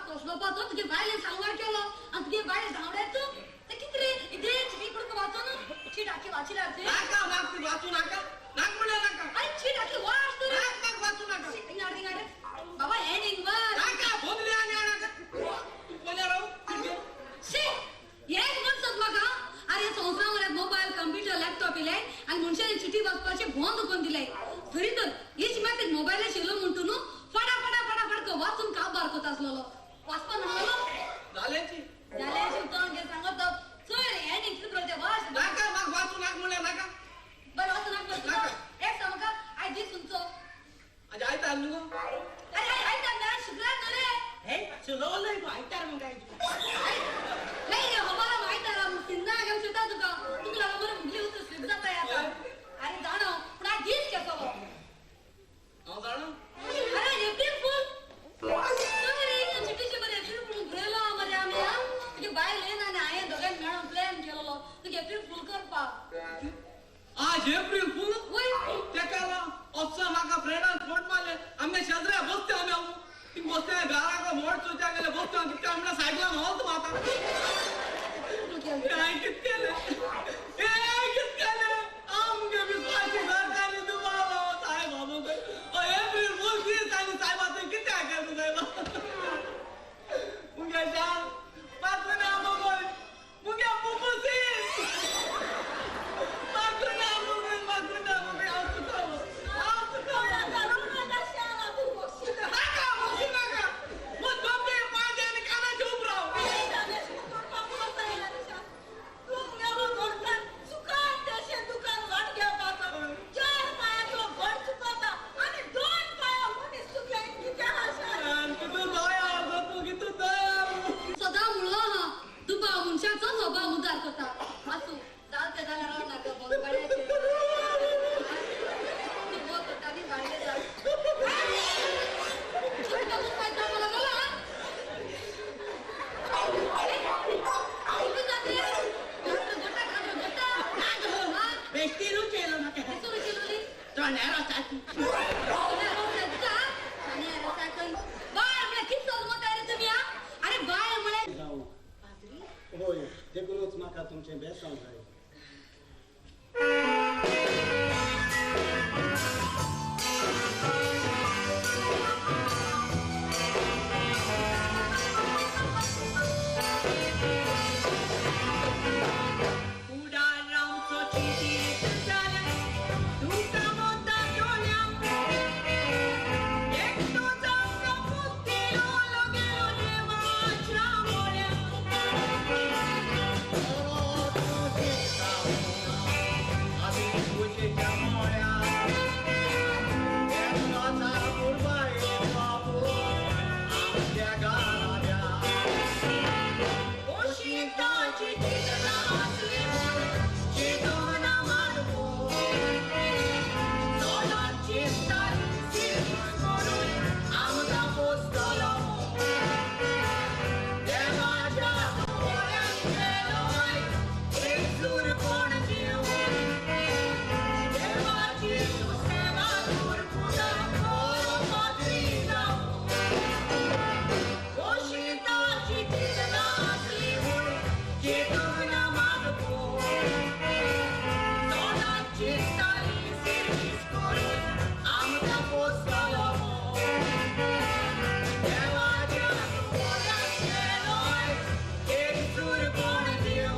कोसलोपाचो तुगे बायलेन सांगवार केलो आनी तुगे बायल धांवड्याचो ते कितें रे इदें चिटी कुडको वाचून चीट आखी वाचिल्यार ते नाका म्हाका ती वाचू नाका नाक म्हणल्यार नाका. अरे चीट आखी वाच तरी. नाक म्हाका वाचू नाका. थिंगाड थिंगाड बाबा एंडिंग वाच. नाका बोगले आनी नाका तूं पयल्या राव चिट. शी हेच म्हणसत म्हाका. अरे संवसारांत मोबायल कंप्युटर लॅपटॉप इले आनी मनशांनी चिटी वाचपाचें बंद करून दिलें. तरी तर हेच मागीर मोबायलार शिरलो म्हणटू न्हू फटाफटा फटाफट वाचून काबार कोता आसलेलो. वाचपा नासलेलो जाल्याची जाल्याची तोंड घे सांगत चल एंडिंग कितें बरोवचें वाच. नाका म्हाका वाचू नाका म्हणल्यार नाका. बरें वाचू नाका बरें तुका एक सांग म्हाका आयज दीस तुमचो. आयज आयतार न्हू गो. अरे आयतार न्हय शुक्रार न्हू रे. हे चलोवलय गो आयतार म्हूण काय. नाही रे हमारा आयतारा सिन्ना घेवन शिता तुका तुका लागून बरें मुगली उतर स्लिप जाता आतां. अरे जाणो पूण आयज दीस केसो हांव जाणो. अरे एप्रील फूल रे चिटीचे बरें एप्रील फूल बरयलो मरे आमी. हा तुगे बायल येना आनी हांवें दोगांय मेळोन प्लॅन केलेलो तुगे एप्रील फूल करपाक. आज एप्रील फूल वय तेका असो म्हाका फ्रेंडान फोन मारले आमगे शेजऱ्या बसते आमी हांव थिंग बसते घराक मोड चोयता गेले बसते हांव कितक्या म्हणल्यार सायकलान व्हरता म्हाका. हांवें कितें केलें हे कितें केलें आमगे विस्वासी घरकान्नी तूं बाबा सायबा मुगे एप्रील फूल दीस आनी सायबा तुवें कितें केलें सायबा मुगे शान मागूं ना मुगो मुगे पुपुसी मागूं ना मुगे मागूं ना मुगे हांव तुका हांव तुका नाका बक्षी नाका मग दोबे पांय आनी कानाचे उबराव. कितू दया गो तूं कितू दया. सदां म्हणलो हा दुबाव मनशाचो स्वभाव मुदार करता. आसूं जाल तें जाल्यार राव नाका बंगड्याचेर तूं बो करता आनी भायले जा. बेश्टी रुच येयलो म्हाका चण्या रोसाची. अरे बाय म्हळ्यार जावं होय देखूनच म्हाका तुमचें बेसांव जाय. उडार आमचो चिटीक जालें तुका मोता डोळ्यां एकटो जावंक मुक्तिलो गेलो देवाच्या मोळ्या. ओशिताची चिंतना आसली म्हूण चिंतूंक ना मारपो चोडोन चिंताली सिर्वीस करून आमकां पोसतलो. देवाच्या दोळ्यांत गेलो एकसूर कोण जीव देवाची तूं सेवा कर पुता बरो पाद्री जावं. ओशिताची चिंतना आसली म्हूण चिंतूंक ना मारपो चोडोन चिंताली सिर्वीस करून आमकां पोसतलो. देवाच्या दोळ्यांत गेलो एकसूर कोण जीव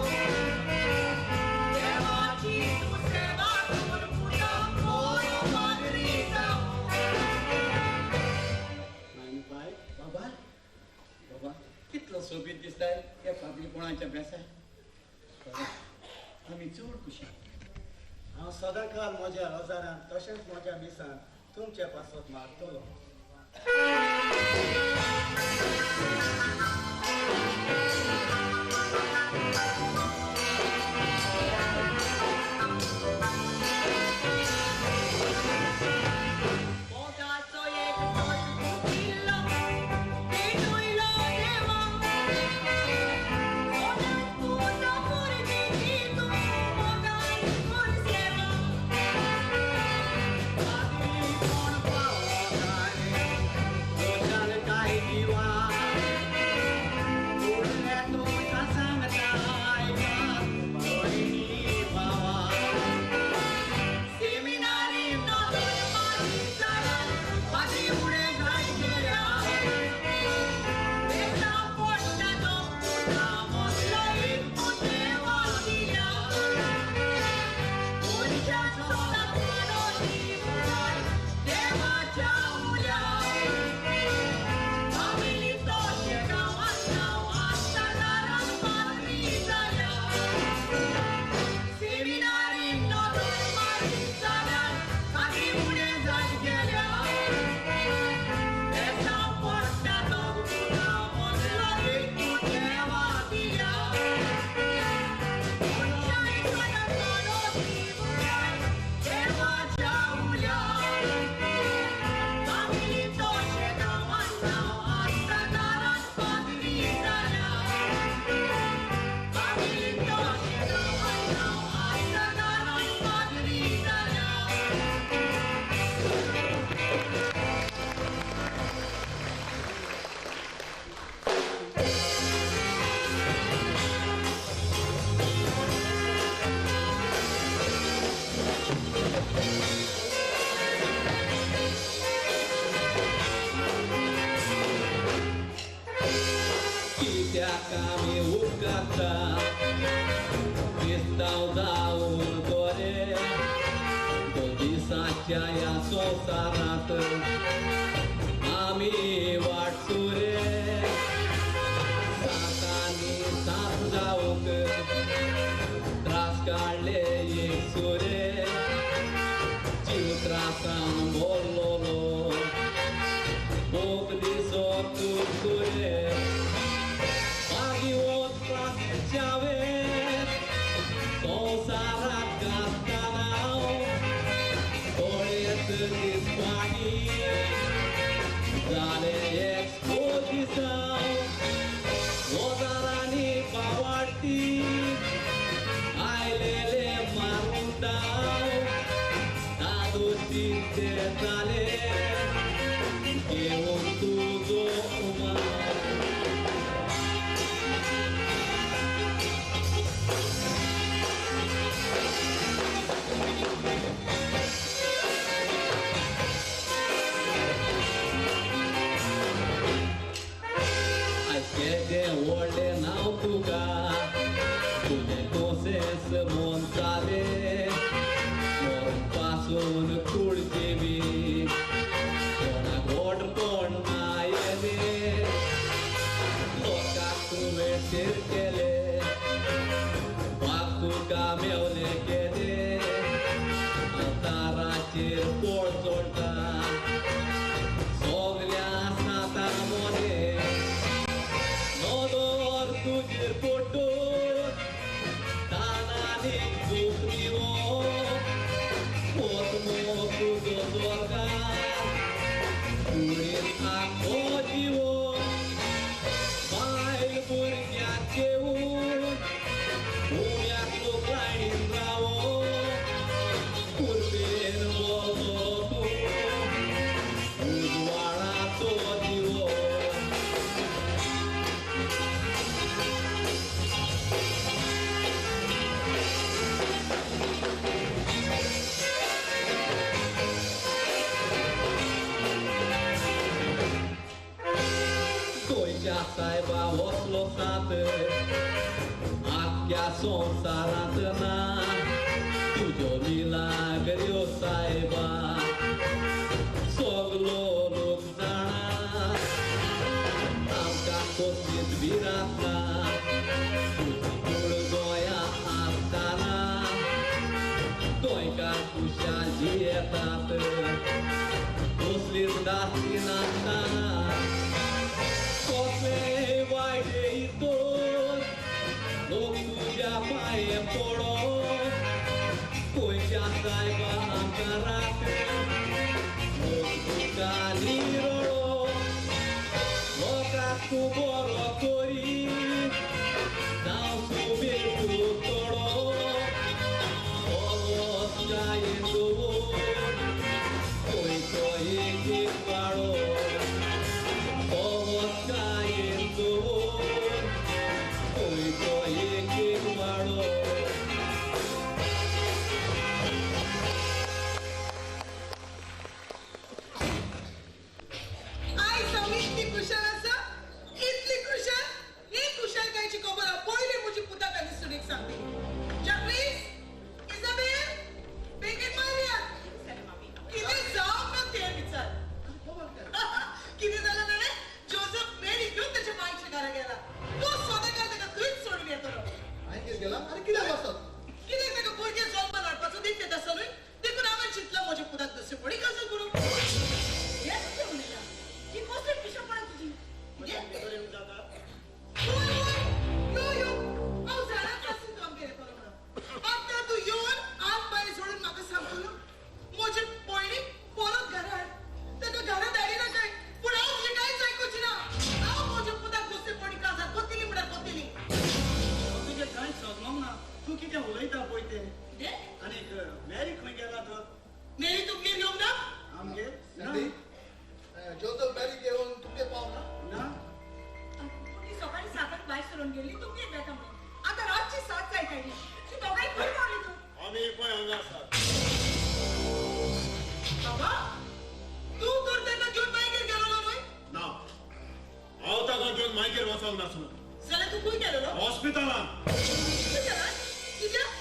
देवाची तूं सेवा कर पुता बरो पाद्री जावं. बाय बाबा बाबा कितलो सोबीत दिसताय त्या पाद्रीपणाच्या बेसाय. बाबा आमी चड खुशी. हांव सदांकाल म्हज्या रोजारान तशेंच म्हज्या मिसान तुमचे पासत मागतलो. मोगाचो एक तोच फुटिल्लो पेटयलो देवा कोणाक पूत पुरती तूं मोगान कर सेवा. कोण पावो काय कित्याक आमी उपकारता क्रिस्तांव जावन बरें दोन दिसांच्या ह्या संवसारांत आमी वाटसुरे सातांनी सात जावंक त्रास काडले एक सुरे जीव त्रासान बोल्लोलो भोग दिसो तुरतुरे मागीर वचपाचें हांवें संवसाराक गाजतना दोळेच दिसपाणी जालें एक्सपोजिसांव वजारांनी पावाटी आयलेले मारून दाव दादोशीचे जाले घेवन तुजो उमाव. आयज केदें व्हडलें नांव तुका तुजें कोसेस मोनसालें मरण पासून कुळजेवी कोणाक व्हडपण आयलें लोकांक तुवें थीर केलें वाग तुका मेवलें केदें अवताराचेर पोळ चोळटा सगल्या साता मोनें नदर तुजेर पडून तानानी दूख दिवो पोतमो तुजो स्वर्गार कुडीन आख्खो जिवो बायल भुरग्यांक घेवन उम्याक लोक लायनीन रावो कुर्बेन वचो तूं उजवाडाचो दिवो. गोंयच्या सायबा वसलो सात आख्ख्या संवसारांत ना तुज्यो मिलाग्र्यो सायबा सगलो लोक जाणा आमकां कसलीच भिरांत ना तुजी कूळ गोंया आसतना गोंयकार खुशाल जियेतात कसलीच दासी नासतना कसलें वायट हितून लोक तुज्या पांये पडो गोंयच्या सायबा आमकां राख लोक तुका निरळो लोकांक तूं बरो करी जावं सुबेर तूं थोडो अवस्कायेन दवर गोंयचो एक एक वाडो अवस्कायेन दवर गोंयचो एक एक वाडो. आयज हांव इतली खुशाल आसा, इतली खुशाल. ही खुशालकायेची खबर हांव पयलीं म्हजी पुताक आनी सुनेक सांगतली. जाक्लीस, इजाबेल, बेगीन मारया. कितें जावंक ना तें विचार. कितें जालें जाणें, जोजफ मेरी घेवन ताच्या मांयच्या घरा गेला. तो सदांकाळ ताका थंयच सोडून येतलो. मांयगेर गेला आनी कित्याक वचत? कित्याक ताका भुरगें जल्मान हाडपाचो दिसता आसा न्हय, देखून हांवें चिंतलां म्हज्या पुताक दुसरे फुडें काजल करूं. हें कितें उलयता? ही कसली पिशेपणां तुजी? कितें? वय वय, यो यो, हांव जाणा आसून काम केलें बरो म्हणून. आतां तूं येवन हात पांय जोडून म्हाका सांगतलो म्हजे भयणीक परत घरा हाड, ताका घरा धाडिनाकाय. पूण हांव तुजें कांयच आयकुचें ना. हांव म्हज्या पुताक दुसरे फुडें काजार कोत्तली म्हळ्यार कोत्तली. तुजें कांयच समजोंक ना तूं कितें उलयता पळय तें. कितें? आनीक मॅरी खंय गेला तर? मेरी तुमगेर येवंक ना? आमगेर ना. सँडी, जोजफ मॅरी घेवन तुमगेर पावना? ना. पूण ती सकाळीं सातांक भायर सरून गेली तुमगेर वेता म्हणून. आतां रातची 7 जायत आयली. ती दोगांय खंय पावली तूं? आमी पळय हांगा आसात. बाबा, तूं तर ताका घेवन मायगेर गेलो ना न्हय? ना, हांव ताका घेवन मायगेर वचोंक नासलो. जाल्यार तूं खंय गेलो? हॉस्पिटलान. हॉस्पिटलान? कित्याक?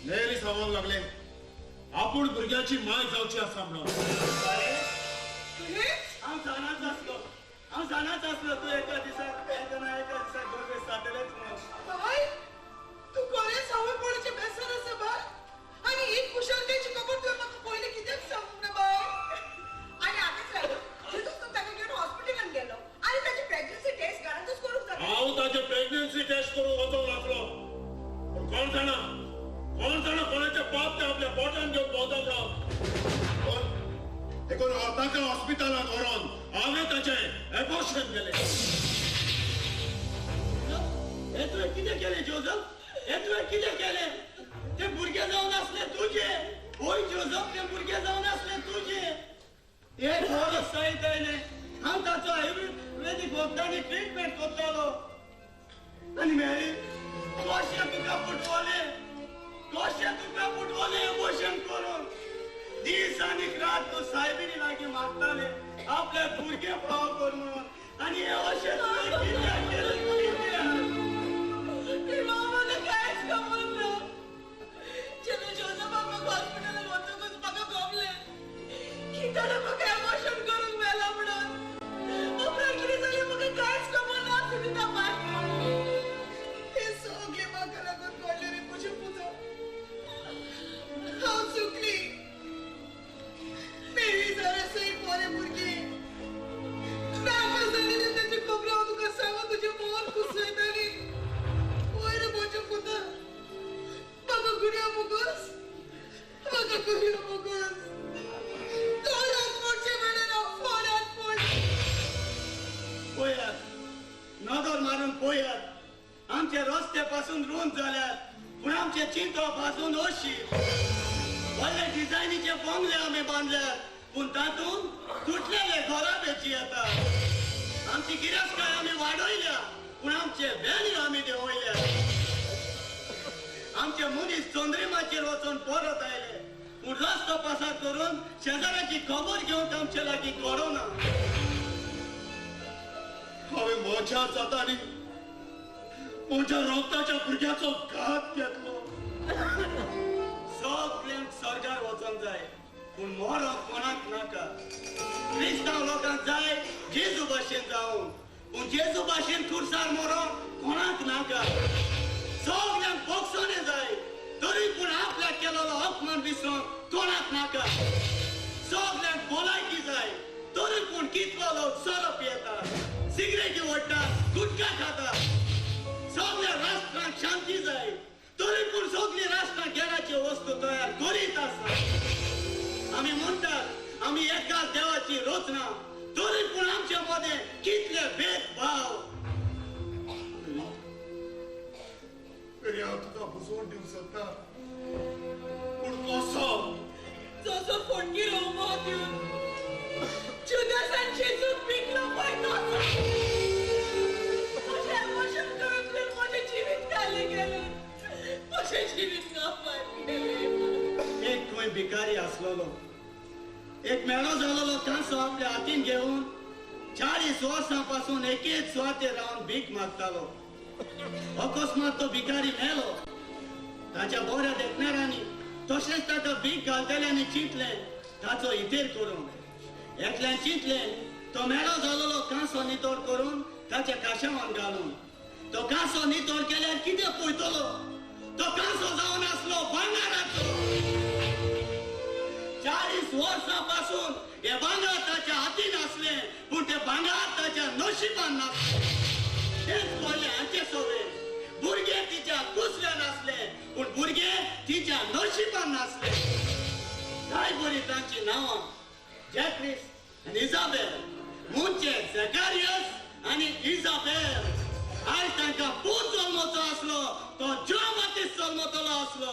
मेरी सांगूंक लागले आपूण भुरग्याची माय जावची आसा म्हणून. हांव जाणाच आसलो, हांव जाणाच आसलो तूं एका दिसाक एका ना एका दिसाक गर्भेस्त जातलेंच म्हणून. बाय, तूं खरेंच हांवें पळोवचें बेजार आसा बाय. आनी एक कुशलतायेची खबर तुवें म्हाका पयलीं कित्याक सांगूंक ना बाय? आनी आतांच रायलो जेजूस तूं ताका घेवन हॉस्पिटलान गेलो आनी ताची प्रेग्नन्सी टेस्ट घरांतूच करूंक जाता. हांव ताचे प्रेग्नन्सी टेस्ट करूंक वचोंक लागलो, पूण कोण जाणा, कोण जाणा कोणाचें पाप तें आपल्या पोटान घेवन भोंवता म्हणून. देखून ताका हॉस्पिटलांत व्हरोन हांवें ताचें एबॉर्शन केलें. हें तुवें कितें केलें जोजफ? हें तुवें कितें केलें? ते भुरगे जावन आसले तुजे. होय जोजफ, ते भुरगे जावन आसले तुजे. एक वरस जायत आयलें हांव ताचो आयुर्वेदीक वखदांनी ट्रिटमेंट करतालो. आनी मेरी कशें तुका फुटवलें, कशें तुका फुटवलें एबॉर्शन करून. दीस आनी रात तूं सायबिणी लागीं मागताले आपल्या भुरगे फाव कर म्हणून, आनी हें अशें तुवें कित्याक केलें? कित्याक? म्हाका कांयच खबर ना. जेन्ना जोजफाक म्हाका हॉस्पिटलान वतकूच म्हाका गमलें की ताणें म्हाका एबॉर्शन करूंक मेला म्हणून. उपरांत कितें जालें म्हाका कांयच खबर ना सुनिता बाय. हें सगळें म्हाका लागून घडलें रे म्हज्या पुता. हांव चुकली. मेरी जाल्यार सय बरें भुरगें नाका जालें ताची खबर हांव तुका सांगून तुजें मन कुसयताली. वयर म्हज्या पुता, म्हाका गुन्यांव मुगोस, म्हाका गुन्यांव मुगोस. तोरात मोडचें मेळना, फोरात मोडचें. पळयात, नदर मारून पळयात, आमचे रस्ते पासून रूंद जाल्यात, पूण आमचे चिंतप पासून अशी. व्हडले डिझायनीचे बंगले आमी बांदल्यात, पूण तातूंत तुटलेले घराब्याची येता. आमची गिरेस्तकाय आमी वाडयल्या, पूण आमचे व्हॅल्यू आमी देंवयल्या. आमचे मनीस चंद्रिमाचेर वचून परत आयले, पूण रस्तो पासार करून शेजाऱ्याची खबर घेवंक आमचे लागीं करोना. हांवें म्हज्या जातांनी म्हज्या रोगताच्या भुरग्याचो घात घेतलो. सगल्यांक स्वर्गार वचोंक जाय, पूण मरोंक कोणाक नाका. क्रिस्तांव लोकांक जाय जेजू भाशेन जावंक, पूण जेजू भाशेन खुर्सार मरोंक कोणाक नाका. सगल्यांक भोगसणें जाय, तरी पूण आपल्याक केलेलो अपमान विसरोंक कोणाक नाका. सगल्यांक भलायकी जाय, तरी पूण कितलो लोक सोरो पियेता, सिगरेटी ओडटा, गुटखा खाता. सगल्या राष्ट्रांक शांती जाय, तरी पूण सगळीं राष्ट्रां गेराच्यो वस्तू तयार करीत आसा. आमी म्हणटात आमी एकाच देवाची रचना, तरी पूण आमचे मदें कितले भेदभाव. मेरी हांव तुका बुजोवन दिवंक सोदता, पूण कसो? जसो फोंडगीर उमो दिवन जुदासान जेजूक विकलो पळय तसो म्हजें एबॉर्शन करून तुवें म्हजें जिवीत खाली गेलें, म्हजें जिवीत कापार गेलें. एक खंय भिकारी आसलेलो, एक मेळो जालेलो कांसो आपल्या हातीन घेवन 40 वर्सां पासून एकेच सुवातेर रावन भीक मागतालो. अकस्मात तो भिकारी मेलो. ताच्या बऱ्या देखणारांनी तशेंच ताका भीक घालतल्यांनी चिंतलें ताचो हितेर करूंक. एकल्यान चिंतलें तो मेळो जालेलो कांसो नितळ करून ताच्या काशावान घालून. तो कांसो नितळ केल्यार कितें पळयतलो? तो कांसो जावन आसलो भांगराचो. 40 वर्सां पासून हे भांगर ताच्या हातीन आसलें, पूण ते भांगर ताच्या नशिबान नासलें. तेच पडलें हांचे सगळें. भुरगे तिच्या कुसल्यान आसले, पूण भुरगे तिच्या नशिबान नासले. काय बरी तांची नांवां, जॅक्रिस आनी इजाबेल, मुंचे झेकारियस आनी इजाबेल. आयज तांकां पूत जल्मचो आसलो, तो जॉन बाप्तिस्त जल्मतलो आसलो,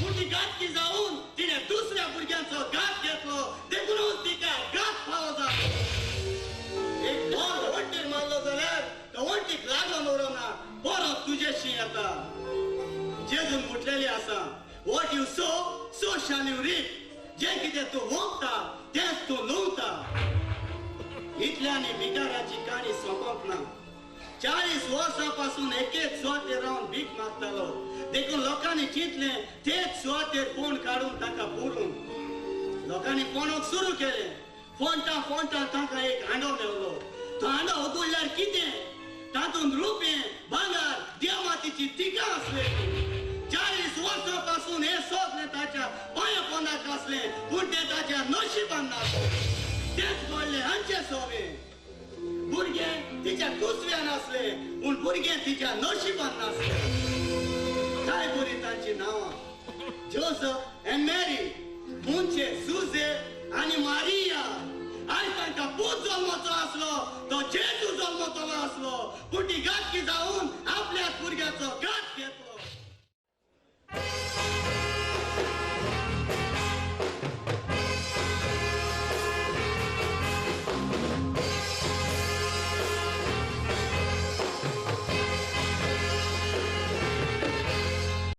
पूण ती घातकी जावन तिणें दुसऱ्या भुरग्यांचो घात घेतलो, देखूनच तिका घात फावो जालो. एक बॉल वण्टीर मारलो जाल्यार तो वण्टीक लागून उरना, परत तुजेशी येता. जेजून म्हटलेली आसा, what you sow so shall you reap. जें कितें तूं वोंपता तेंच तूं लुंवता. इतल्यानी भिकाराची काणी सोंपोंक ना. 40 वर्सां पासून एकेच सुवातेर रावन भीक मागतालो. देखून लोकांनी चिंतलें तेच सुवातेर फोंड काडून ताका पुरून. लोकांनी फोंडूंक सुरू केलें. फोंडटा फोंडटा तांकां एक हांडो मेवलो. तो हांडो उगडल्यार कितें, तातूंत रुपें, भांगर, देवातीची तिकां आसले. 40 वर्सां पासून हें सगलें ताच्या पांया पोंदाक आसलें, पूण तें ताच्या नशिबान नासलें. तेंच घडलें हांचे सोबें. भुरगें तिच्या कुसव्यान आसलें, पूण भुरगें तिच्या नशिबान नासलें. काय बरीं तांचीं नांवां, जोसफ आनी मॅरी, मुंचे सुजे आनी मारिया. आयज तांकां पूत जल्मचो आसलो, तो जेजू जल्मतलो